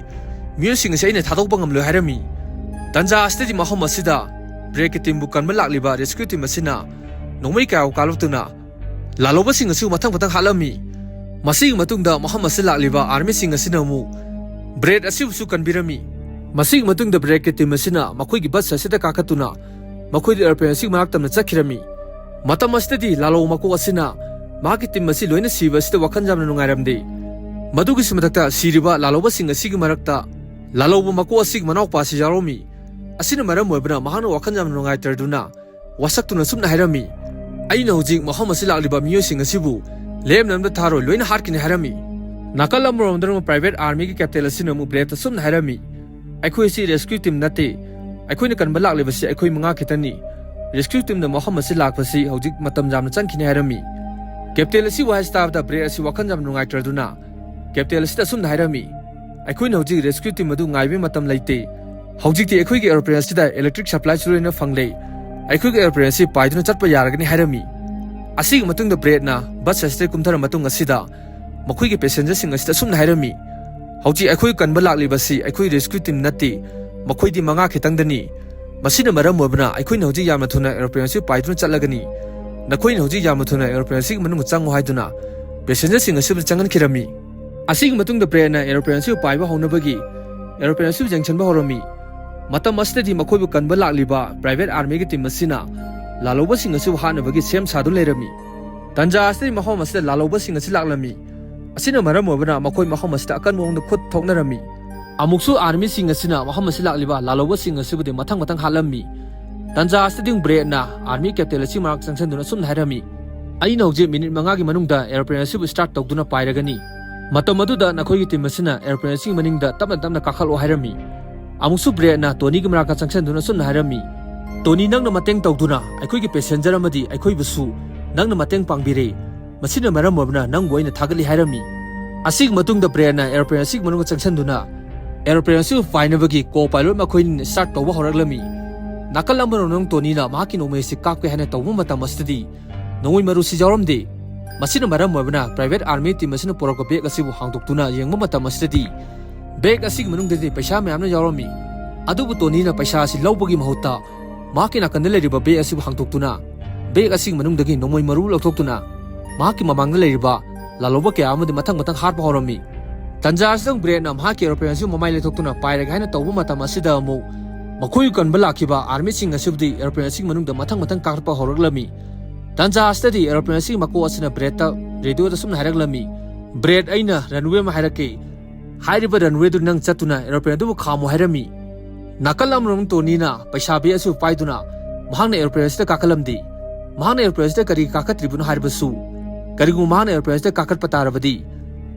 ꯃꯤꯑꯣꯏꯁꯤꯡ ꯑꯁꯤ ꯑꯩꯅ ꯊꯥꯗꯣꯛꯄ ꯉꯝꯂꯣꯏ" ꯍꯥꯏꯔꯝꯃꯤ꯫ ꯇꯟꯖꯥ ꯑꯁꯤꯗꯗꯤ ꯃꯐꯝ ꯑꯁꯤꯗ ꯕ꯭ꯔꯦꯗꯀꯤ ꯇꯤꯝꯕꯨ ꯀꯟꯕ ꯂꯥꯛꯂꯤꯕ ꯔꯦꯁꯀ꯭ꯌꯨ ꯇꯤꯝ ꯑꯁꯤꯅ ꯅꯣꯡꯃꯩ ꯀꯌꯥ ꯀꯥꯞꯂꯛꯇꯨꯅ ꯂꯥꯜꯍꯧꯕꯁꯤꯡ ꯑꯁꯤꯕꯨ ꯃꯊꯪ ꯃꯊꯪ ꯍꯥꯠꯂꯝꯃꯤ꯫ ꯃꯁꯤꯒꯤ ꯃꯇꯨꯡꯗ ꯃꯐꯝ ꯑꯁꯤꯗ ꯂꯥꯛꯂꯤꯕ ꯑꯥꯔꯃꯤꯁꯤꯡ ꯑꯁꯤꯅ ꯑꯃꯨꯛ ꯕ꯭ꯔꯦꯗ ꯑꯁꯤꯕꯨꯁꯨ ꯀꯟꯕꯤꯔꯝꯃꯤ꯫ ꯃꯁꯤꯒꯤ ꯃꯇꯨꯡꯗ ꯕ꯭ꯔꯦꯗꯀꯤ ꯇꯤꯝ ꯑꯁꯤꯅ ꯃꯈꯣꯏꯒꯤ ꯕꯁ ꯑꯁꯤꯗ ꯀꯥꯈꯠꯇꯨꯅ ꯃꯈꯣꯏꯗꯤ ꯑꯦꯔꯣꯄ꯭ꯂꯦꯟ ꯑꯁꯤꯒꯤ ꯃꯅꯥꯛ ꯇꯝꯅ ꯆꯠꯈꯤꯔꯝꯃꯤ꯫ ꯃꯇꯝ ꯑꯁꯤꯗꯗꯤ ꯂꯥꯜꯍꯧꯕ ꯃꯀꯣꯛ ꯑꯁꯤꯅ ꯃꯍꯥꯛꯀꯤ ꯇꯤꯝ ꯑꯁꯤ ꯂꯣꯏꯅ ꯁꯤꯕ ꯑꯁꯤꯗ ꯋꯥꯈꯜ ꯌꯥꯝꯅ ꯅꯨꯡꯉꯥꯏꯔꯝꯗꯦ꯫ ꯃꯗꯨꯒꯤꯁꯨ ꯃꯊꯛꯇ ꯁꯤꯔꯤꯕ ꯂꯥꯜꯍꯧꯕꯁꯤꯡ ꯑꯁꯤꯒꯤ ꯃꯔꯛꯇ ꯂꯥꯜꯍꯧꯕ ꯃꯀꯣꯛ ꯑꯁꯤꯒꯤ ꯃꯅꯥꯎꯄꯥ ꯑꯁꯤ ꯌꯥꯎꯔꯝꯃꯤ꯫ ꯑꯁꯤꯅ ꯃꯔꯝ ꯑꯣꯏꯕꯅ ꯃꯍꯥꯛꯅ ꯋꯥꯈꯜ ꯌꯥꯝꯅ ꯅꯨꯡꯉꯥꯏꯇ꯭ꯔꯗꯨꯅ ꯋꯥꯁꯛꯇꯨꯅ ꯁꯨꯝꯅ ꯍꯥꯏꯔꯝꯃꯤ, "ꯑꯩꯅ ꯍꯧꯖꯤꯛ ꯃꯐꯝ ꯑꯁꯤ ꯂꯥꯛꯂꯤꯕ ꯃꯤꯑꯣꯏꯁꯤꯡ ꯑꯁꯤꯕꯨ ꯂꯦꯝꯅ ꯑꯃꯠꯇ ꯊꯥꯔꯣꯏ, ꯂꯣꯏꯅ ꯍꯥꯠꯀꯅꯤ" ꯍꯥꯏꯔꯝꯃꯤ꯫ ꯅꯥꯀꯜ ꯑꯃꯔꯣꯝꯗꯅ ꯄ꯭ꯔꯥꯏꯚꯦꯠ ꯑꯥꯔꯃꯤꯒꯤ ꯀꯦꯞꯇꯦꯟ ꯑꯁꯤꯅ ꯑꯃꯨꯛ ꯕ꯭ꯔꯦꯗꯇ ꯁꯨꯝꯅ ꯍꯥꯏꯔꯝꯃꯤ, "ꯑꯩꯈꯣꯏ ꯑꯁꯤ ꯔꯦꯁꯀ꯭ꯌꯨ ꯇꯤꯝ ꯅꯠꯇꯦ꯫ ꯑꯩꯈꯣꯏꯅ ꯀꯟꯕ ꯂꯥꯛꯂꯤꯕꯁꯤ ꯑꯩꯈꯣꯏ ꯃꯉꯥ ꯈꯤꯇꯅꯤ꯫ ꯔꯦꯁꯀ꯭ꯌꯨ ꯇꯤꯝꯅ ꯃꯐꯝ ꯑꯁꯤ ꯂꯥꯛꯄꯁꯤ ꯍꯧꯖꯤꯛ ꯃꯇꯝ ꯌꯥꯝꯅ ꯆꯪꯈꯤꯅꯤ" ꯍꯥꯏꯔꯝꯃꯤ꯫ ꯀꯦꯞꯇꯦꯟ ꯑꯁꯤ ꯋꯥꯍꯩ ꯇꯥꯕꯗ ꯕ꯭ꯔꯦꯠ ꯑꯁꯤ ꯋꯥꯈꯜ ꯌꯥꯝ ꯅꯨꯡꯉꯥꯏꯇ꯭ꯔꯗꯨꯅ ꯀꯦꯞꯇꯦꯟ ꯑꯁꯤꯗ ꯑꯁꯨꯝꯅ ꯍꯥꯏꯔꯝꯃꯤ, "ꯑꯩꯈꯣꯏꯅ ꯍꯧꯖꯤꯛ ꯔꯦꯁꯀ꯭ꯌꯨ ꯇꯤꯝ ꯑꯗꯨ ꯉꯥꯏꯕꯒꯤ ꯃꯇꯝ ꯂꯩꯇꯦ꯫ ꯍꯧꯖꯤꯛꯇꯤ ꯑꯩꯈꯣꯏꯒꯤ ꯑꯦꯔꯣꯄ꯭ꯂꯦꯟ ꯑꯁꯤꯗ ꯏꯂꯦꯛꯇ꯭ꯔꯤꯛ ꯁꯄ꯭ꯂꯥꯏꯁꯨ ꯂꯣꯏꯅ ꯐꯪꯂꯦ꯫ ꯑꯩꯈꯣꯏꯒꯤ ꯑꯦꯔꯣꯄ꯭ꯂꯦꯟ ꯑꯁꯤ ꯄꯥꯏꯗꯨꯅ ꯆꯠꯄ ꯌꯥꯔꯒꯅꯤ" ꯍꯥꯏꯔꯝꯃꯤ꯫ ꯑꯁꯤꯒꯤ ꯃꯇꯨꯡꯗ ꯕ꯭ꯔꯦꯠꯅ ꯕꯁ ꯑꯁꯤꯗ ꯀꯨꯝꯊꯔ ꯃꯇꯨꯡ ꯑꯁꯤꯗ ꯃꯈꯣꯏꯒꯤ ꯄꯦꯁꯦꯟꯖꯔꯁꯤꯡ ꯑꯁꯤꯗ ꯑꯁꯨꯝꯅ ꯍꯥꯏꯔꯝꯃꯤ, "ꯍꯧꯖꯤꯛ ꯑꯩꯈꯣꯏ ꯀꯟꯕ ꯂꯥꯛꯂꯤꯕꯁꯤ ꯑꯩꯈꯣꯏ ꯔꯦꯁꯀ꯭ꯌꯨ ꯇꯤꯝ ꯅꯠꯇꯦ, ꯃꯈꯣꯏꯗꯤ ꯃꯉꯥ ꯈꯤꯇꯪꯗꯅꯤ꯫ ꯃꯁꯤꯅ ꯃꯔꯝ ꯑꯣꯏꯕꯅ ꯑꯩꯈꯣꯏꯅ ꯍꯧꯖꯤꯛ ꯌꯥꯝꯅ ꯊꯨꯅ ꯑꯦꯔꯣꯄ꯭ꯂꯦꯟ ꯑꯁꯤ ꯄꯥꯏꯗꯨꯅ ꯆꯠꯂꯒꯅꯤ꯫ ꯅꯈꯣꯏꯅ ꯍꯧꯖꯤꯛ ꯌꯥꯝꯅ ꯊꯨꯅ ꯑꯦꯔꯣꯄ꯭ꯂꯦꯟ ꯑꯁꯤꯒꯤ ꯃꯅꯨꯡꯗ ꯆꯪꯉꯨ" ꯍꯥꯏꯗꯨꯅ ꯄꯦꯁꯦꯟꯖꯔꯁꯤꯡ ꯑꯁꯤꯕꯨ ꯆꯪꯍꯟꯈꯤꯔꯝꯃꯤ꯫ ꯑꯁꯤꯒꯤ ꯃꯇꯨꯡꯗ ꯕ꯭ꯔꯦꯠꯅ ꯑꯦꯔꯣꯄ꯭ꯂꯦꯟ ꯑꯁꯤꯕꯨ ꯄꯥꯏꯕ ꯍꯧꯅꯕꯒꯤ ꯑꯦꯔꯣꯄ꯭ꯂꯦꯟ ꯑꯁꯤꯕꯨ ꯌꯦꯡꯁꯤꯟꯕ ꯍꯧꯔꯝꯃꯤ꯫ ꯃꯇꯝ ꯑꯁꯤꯗꯗꯤ ꯃꯈꯣꯏꯕꯨ ꯀꯟꯕ ꯂꯥꯛꯂꯤꯕ ꯄ꯭ꯔꯥꯏꯚꯦꯠ ꯑꯥꯔꯃꯤꯒꯤ ꯇꯤꯝ ꯑꯁꯤꯅ ꯂꯥꯜꯍꯧꯕꯁꯤꯡ ꯑꯁꯤꯕꯨ ꯍꯥꯠꯅꯕꯒꯤ ꯁꯦꯝ ꯁꯥꯗꯨꯅ ꯂꯩꯔꯝꯃꯤ꯫ ꯇꯟꯖꯥ ꯑꯁꯤꯗꯒꯤ ꯃꯐꯝ ꯑꯁꯤꯗ ꯂꯥꯜꯍꯧꯕꯁꯤꯡ ꯑꯁꯤ ꯂꯥꯛꯂꯝꯃꯤ꯫ ꯑꯁꯤꯅ ꯃꯔꯝ ꯑꯣꯏꯕꯅ ꯃꯈꯣꯏ ꯃꯐꯝ ꯑꯁꯤꯗ ꯑꯀꯟꯕ ꯃꯑꯣꯡꯗ ꯈꯨꯠ ꯊꯣꯛꯅꯔꯝꯃꯤ꯫ ꯑꯃꯨꯛꯁꯨ ꯑꯥꯔꯃꯤꯁꯤꯡ ꯑꯁꯤꯅ ꯃꯐꯝ ꯑꯁꯤ ꯂꯥꯛꯂꯤꯕ ꯂꯥꯜꯍꯧꯕꯁꯤꯡ ꯑꯁꯤꯕꯨꯗꯤ ꯃꯊꯪ ꯃꯊꯪ ꯍꯥꯠꯂꯝꯃꯤ꯫ ꯇꯟꯖꯥ ꯑꯁꯤꯗ ꯕ꯭ꯔꯦꯠꯅ ꯑꯥꯔꯃꯤ ꯀꯦꯞꯇꯦꯟ ꯑꯁꯤ ꯃꯅꯥꯛ ꯆꯪꯁꯤꯟꯗꯨꯅ ꯑꯁꯨꯝꯅ ꯍꯥꯏꯔꯝꯃꯤ, "ꯑꯩꯅ ꯍꯧꯖꯤꯛ ꯃꯤꯅꯤꯠ ꯃꯉꯥꯒꯤ ꯃꯅꯨꯡꯗ ꯑꯦꯔꯣꯄ꯭ꯂꯦꯟ ꯑꯁꯤꯕꯨ ꯁ꯭ꯇꯥꯔꯠ ꯇꯧꯗꯨꯅ ꯄꯥꯏꯔꯒꯅꯤ꯫ ꯃꯇꯝ ꯑꯗꯨꯗ ꯅꯈꯣꯏꯒꯤ ꯇꯤꯝ ꯑꯁꯤꯅ ꯑꯦꯔꯣꯄ꯭ꯂꯦꯟ ꯑꯁꯤꯒꯤ ꯃꯅꯤꯡꯗ ꯇꯞꯅ ꯇꯞꯅ ꯀꯥꯈꯠꯂꯣ" ꯍꯥꯏꯔꯝꯃꯤ꯫ ꯑꯃꯨꯛꯁꯨ ꯕ꯭ꯔꯦꯠꯅ ꯇꯣꯅꯤꯒꯤ ꯃꯅꯥꯛꯇ ꯆꯪꯁꯤꯟꯗꯨꯅ ꯑꯁꯨꯝꯅ ꯍꯥꯏꯔꯝꯃꯤ, "ꯇꯣꯅꯤ, ꯅꯪꯅ ꯃꯇꯦꯡ ꯇꯧꯗꯨꯅ ꯑꯩꯈꯣꯏꯒꯤ ꯄꯦꯁꯦꯟꯖꯔ ꯑꯃꯗꯤ ꯑꯩꯈꯣꯏꯕꯨꯁꯨ ꯅꯪꯅ ꯃꯇꯦꯡ ꯄꯥꯡꯕꯤꯔꯦ꯫ ꯃꯁꯤꯅ ꯃꯔꯝ ꯑꯣꯏꯕꯅ ꯅꯪꯕꯨ ꯑꯩꯅ ꯊꯥꯒꯠꯂꯤ" ꯍꯥꯏꯔꯝꯃꯤ꯫ ꯑꯁꯤꯒꯤ ꯃꯇꯨꯡꯗ ꯕ꯭ꯔꯦꯠꯅ ꯑꯦꯔꯣꯄ꯭ꯂꯦꯟ ꯑꯁꯤꯒꯤ ꯃꯅꯨꯡꯗ ꯆꯪꯁꯤꯟꯗꯨꯅ ꯑꯦꯔꯣꯄ꯭ꯂꯦꯟ ꯑꯁꯤꯕꯨ ꯄꯥꯏꯅꯕꯒꯤ ꯀꯣ ꯄꯥꯏꯂꯣꯠ ꯃꯈꯣꯏꯅ ꯁ꯭ꯇꯥꯔꯠ ꯇꯧꯕ ꯍꯧꯔꯛꯂꯝꯃꯤ꯫ ꯅꯥꯀꯜ ꯑꯃꯔꯣꯝꯗ ꯇꯣꯅꯤꯅ ꯃꯍꯥꯛꯀꯤ ꯅꯣꯡꯃꯩ ꯑꯁꯤ ꯀꯥꯞꯀꯦ ꯍꯥꯏꯅ ꯇꯧꯕ ꯃꯇꯝ ꯑꯁꯤꯗꯗꯤ ꯅꯣꯡꯃꯩ ꯃꯔꯨꯁꯤ ꯌꯥꯎꯔꯝꯗꯦ꯫ ꯃꯁꯤꯅ ꯃꯔꯝ ꯑꯣꯏꯕꯅ ꯄ꯭ꯔꯥꯏꯚꯦꯠ ꯑꯥꯔꯃꯤ ꯇꯤꯝ ꯑꯁꯤꯅ ꯄꯨꯔꯛꯄ ꯕꯦꯒ ꯑꯁꯤꯕꯨ ꯍꯥꯡꯗꯣꯛꯇꯨꯅ ꯌꯦꯡꯕ ꯃꯇꯝ ꯑꯁꯤꯗꯗꯤ ꯕꯦꯒ ꯑꯁꯤꯒꯤ ꯃꯅꯨꯡꯗꯗꯤ ꯄꯩꯁꯥ ꯃꯌꯥꯝꯅ ꯌꯥꯎꯔꯝꯃꯤ꯫ ꯑꯗꯨꯕꯨ ꯇꯣꯅꯤꯅ ꯄꯩꯁꯥ ꯑꯁꯤ ꯂꯧꯕꯒꯤ ꯃꯍꯨꯠꯇ ꯃꯍꯥꯛꯀꯤ ꯅꯥꯀꯟꯗ ꯂꯩꯔꯤꯕ ꯕꯦꯒ ꯑꯁꯤꯕꯨ ꯍꯥꯡꯗꯣꯛꯇꯨꯅ ꯕꯦꯒ ꯑꯁꯤꯒꯤ ꯃꯅꯨꯡꯗꯒꯤ ꯅꯣꯡꯃꯩ ꯃꯔꯨ ꯂꯧꯊꯣꯛꯇꯨꯅ ꯃꯍꯥꯛꯀꯤ ꯃꯃꯥꯡꯗ ꯂꯩꯔꯤꯕ ꯂꯥꯜꯍꯧꯕ ꯀꯌꯥ ꯑꯃꯗꯤ ꯃꯊꯪ ꯃꯊꯪ ꯍꯥꯠꯄ ꯍꯧꯔꯝꯃꯤ꯫ ꯇꯟꯖꯥ ꯑꯁꯤꯗ ꯕ꯭ꯔꯦꯠꯅ ꯃꯍꯥꯛꯀꯤ ꯑꯦꯔꯣꯄ꯭ꯂꯦꯟ ꯑꯁꯤꯕꯨ ꯃꯃꯥꯏ ꯂꯩꯊꯣꯛꯇꯨꯅ ꯄꯥꯏꯔꯒꯦ ꯍꯥꯏꯅ ꯇꯧꯕ ꯃꯇꯝ ꯑꯁꯤꯗ ꯑꯃꯨꯛ ꯃꯈꯣꯏ ꯀꯟꯕ ꯂꯥꯛꯈꯤꯕ ꯑꯥꯔꯃꯤꯁꯤꯡ ꯑꯁꯤꯕꯨꯗꯤ ꯑꯦꯔꯣꯄ꯭ꯂꯦꯟ ꯑꯁꯤꯒꯤ ꯃꯅꯨꯡꯗ ꯃꯊꯪ ꯃꯊꯪ ꯀꯥꯈꯠꯄ ꯍꯧꯔꯛꯂꯝꯃꯤ꯫ ꯇꯟꯖꯥ ꯑꯁꯤꯗꯗꯤ ꯑꯦꯔꯣꯄ꯭ꯂꯦꯟ ꯑꯁꯤꯒꯤ ꯃꯀꯣꯛ ꯑꯁꯤꯅ ꯕ꯭ꯔꯦꯠꯇ ꯔꯦꯗꯤꯑꯣꯗ ꯁꯨꯝꯅ ꯍꯥꯏꯔꯛꯂꯝꯃꯤ, "ꯕ꯭ꯔꯦꯠ, ꯑꯩꯅ ꯔꯟꯋꯦ ꯑꯃ ꯍꯥꯏꯔꯛꯀꯦ꯫ ꯍꯥꯏꯔꯤꯕ ꯔꯟꯋꯦꯗꯨ ꯅꯪ ꯆꯠꯇꯨꯅ ꯑꯦꯔꯣꯄ꯭ꯂꯦꯟ ꯑꯗꯨꯕꯨ ꯈꯥꯝꯃꯨ" ꯍꯥꯏꯔꯝꯃꯤ꯫ ꯅꯥꯀꯜ ꯑꯃꯔꯣꯝ ꯇꯣꯅꯤꯅ ꯄꯩꯁꯥ ꯕꯦꯒ ꯑꯁꯤꯕꯨ ꯄꯥꯏꯗꯨꯅ ꯃꯍꯥꯛꯅ ꯑꯦꯔꯣꯄ꯭ꯂꯦꯟ ꯑꯁꯤꯗ ꯀꯥꯈꯠꯂꯝꯗꯦ꯫ ꯃꯍꯥꯛꯅ ꯑꯦꯔꯣꯄ꯭ꯂꯦꯟ ꯑꯁꯤꯗ ꯀꯔꯤꯒꯤ ꯀꯥꯈꯠꯇ꯭ꯔꯤꯕꯅꯣ ꯍꯥꯏꯔꯕꯁꯨ, ꯀꯔꯤꯒꯨꯝꯕ ꯃꯍꯥꯛꯅ ꯑꯦꯔꯣꯄ꯭ꯂꯦꯟ ꯑꯁꯤꯗ ꯀꯥꯈꯠꯄ ꯇꯥꯔꯕꯗꯤ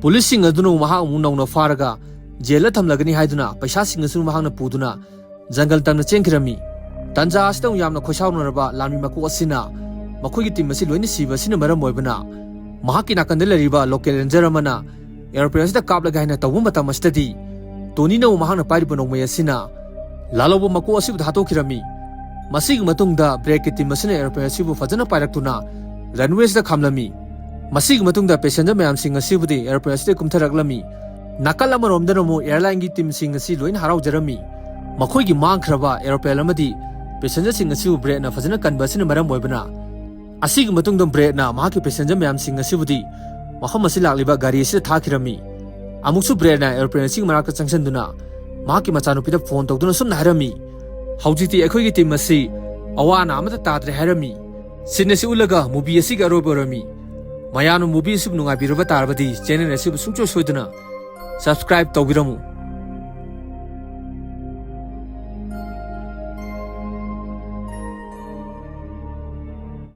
ꯄꯨꯂꯤꯁꯁꯤꯡ ꯑꯗꯨꯅ ꯃꯍꯥꯛ ꯑꯃꯨꯛ ꯅꯧꯅ ꯐꯥꯔꯒ ꯖꯦꯜꯗ ꯊꯝꯂꯒꯅꯤ ꯍꯥꯏꯗꯨꯅ ꯄꯩꯁꯥꯁꯤꯡ ꯑꯁꯤꯕꯨ ꯃꯍꯥꯛꯅ ꯄꯨꯗꯨꯅ ꯖꯪꯒꯜ ꯇꯝꯅ ꯆꯦꯟꯈꯤꯔꯝꯃꯤ꯫ ꯇꯟꯖꯥ ꯑꯁꯤꯗ ꯑꯃꯨꯛ ꯌꯥꯝꯅ ꯈꯣꯏꯁꯥꯎꯅꯔꯕ ꯂꯥꯟꯃꯤ ꯃꯀꯣꯛ ꯑꯁꯤꯅ ꯃꯈꯣꯏꯒꯤ ꯇꯤꯝ ꯑꯁꯤ ꯂꯣꯏꯅ ꯁꯤꯕ ꯑꯁꯤꯅ ꯃꯔꯝ ꯑꯣꯏꯕꯅ ꯃꯍꯥꯛꯀꯤ ꯅꯥꯀꯟꯗ ꯂꯩꯔꯤꯕ local ranger ꯑꯃꯅ aeroplane ꯑꯁꯤꯗ ꯀꯥꯞꯂꯒꯦ ꯍꯥꯏꯅ ꯇꯧꯕ ꯃꯇꯝ ꯑꯁꯤꯗꯗꯤ, ꯇꯣꯅꯤꯅ ꯑꯃꯨꯛ ꯃꯍꯥꯛꯅ ꯄꯥꯏꯔꯤꯕ ꯅꯣꯡꯃꯩ ꯑꯁꯤꯅ ꯂꯥꯜꯍꯧꯕ ꯃꯀꯣꯛ ꯑꯁꯤꯕꯨ ꯊꯥꯗꯣꯛꯈꯤꯔꯝꯃꯤ꯫ ꯃꯁꯤꯒꯤ ꯃꯇꯨꯡꯗ Bradꯀꯤ team ꯑꯁꯤꯅ aeroplane ꯑꯁꯤꯕꯨ ꯐꯖꯅ ꯄꯥꯏꯔꯛꯇꯨꯅ runway ꯑꯁꯤꯗ ꯈꯥꯝꯂꯝꯃꯤ꯫ ꯃꯁꯤꯒꯤ ꯃꯇꯨꯡꯗ passenger ꯃꯌꯥꯝꯁꯤꯡ ꯑꯁꯤꯕꯨꯗꯤ aeroplane ꯑꯁꯤꯗ ꯀꯨꯝꯊꯔꯛꯂꯝꯃꯤ꯫ ꯅꯥꯀꯜ ꯑꯃꯔꯣꯝꯗꯅ ꯑꯃꯨꯛ airlineꯒꯤ teamꯁꯤꯡ ꯑꯁꯤ ꯂꯣꯏꯅ ꯍꯔꯥꯎꯖꯔꯝꯃꯤ꯫ ꯃꯈꯣꯏꯒꯤ ꯃꯥꯡꯈ꯭ꯔꯕ aeroplane ꯑꯃꯗꯤ passengerꯁꯤꯡ ꯑꯁꯤꯕꯨ Bradꯅ ꯐꯖꯅ ꯀꯟꯕ ꯑꯁꯤꯅ ꯃꯔꯝ ꯑꯣꯏꯕꯅ, ꯑꯁꯤꯒꯤ ꯃꯇꯨꯡꯗ Bradꯅ ꯃꯍꯥꯛꯀꯤ passenger ꯃꯌꯥꯝꯁꯤꯡ ꯑꯁꯤꯕꯨꯗꯤ ꯃꯐꯝ ꯑꯁꯤ ꯂꯥꯛꯂꯤꯕ ꯒꯥꯔꯤ ꯑꯁꯤꯗ ꯊꯥꯈꯤꯔꯝꯃꯤ꯫ ꯑꯃꯨꯛꯁꯨ Bradꯅ aeroplane ꯑꯁꯤꯒꯤ ꯃꯅꯥꯛꯇ ꯆꯪꯁꯤꯟꯗꯨꯅ ꯃꯍꯥꯛꯀꯤ ꯃꯆꯥꯅꯨꯄꯤꯗ phone ꯇꯧꯗꯨꯅ ꯁꯨꯝꯅ ꯍꯥꯏꯔꯝꯃꯤ, "ꯍꯧꯖꯤꯛꯇꯤ ꯑꯩꯈꯣꯏꯒꯤ team ꯑꯁꯤ ꯑꯋꯥ ꯑꯅꯥ ꯑꯃꯠꯇ ꯇꯥꯗ꯭ꯔꯦ" ꯍꯥꯏꯔꯝꯃꯤ꯫ Scene ꯑꯁꯤ ꯎꯠꯂꯒ movie ꯑꯁꯤꯒꯤ ꯑꯔꯣꯏꯕ ꯑꯣꯏꯔꯝꯃꯤ꯫ ꯃꯌꯥꯝꯅ movie ꯑꯁꯤꯕꯨ ꯅꯨꯡꯉꯥꯏꯕꯤꯔꯕ ꯇꯥꯔꯕꯗꯤ channel ꯑꯁꯤꯕꯨ ꯁꯨꯡꯁꯣꯏ ꯁꯣꯏꯗꯅ subscribe ꯇꯧꯕꯤꯔꯝꯃꯨ꯫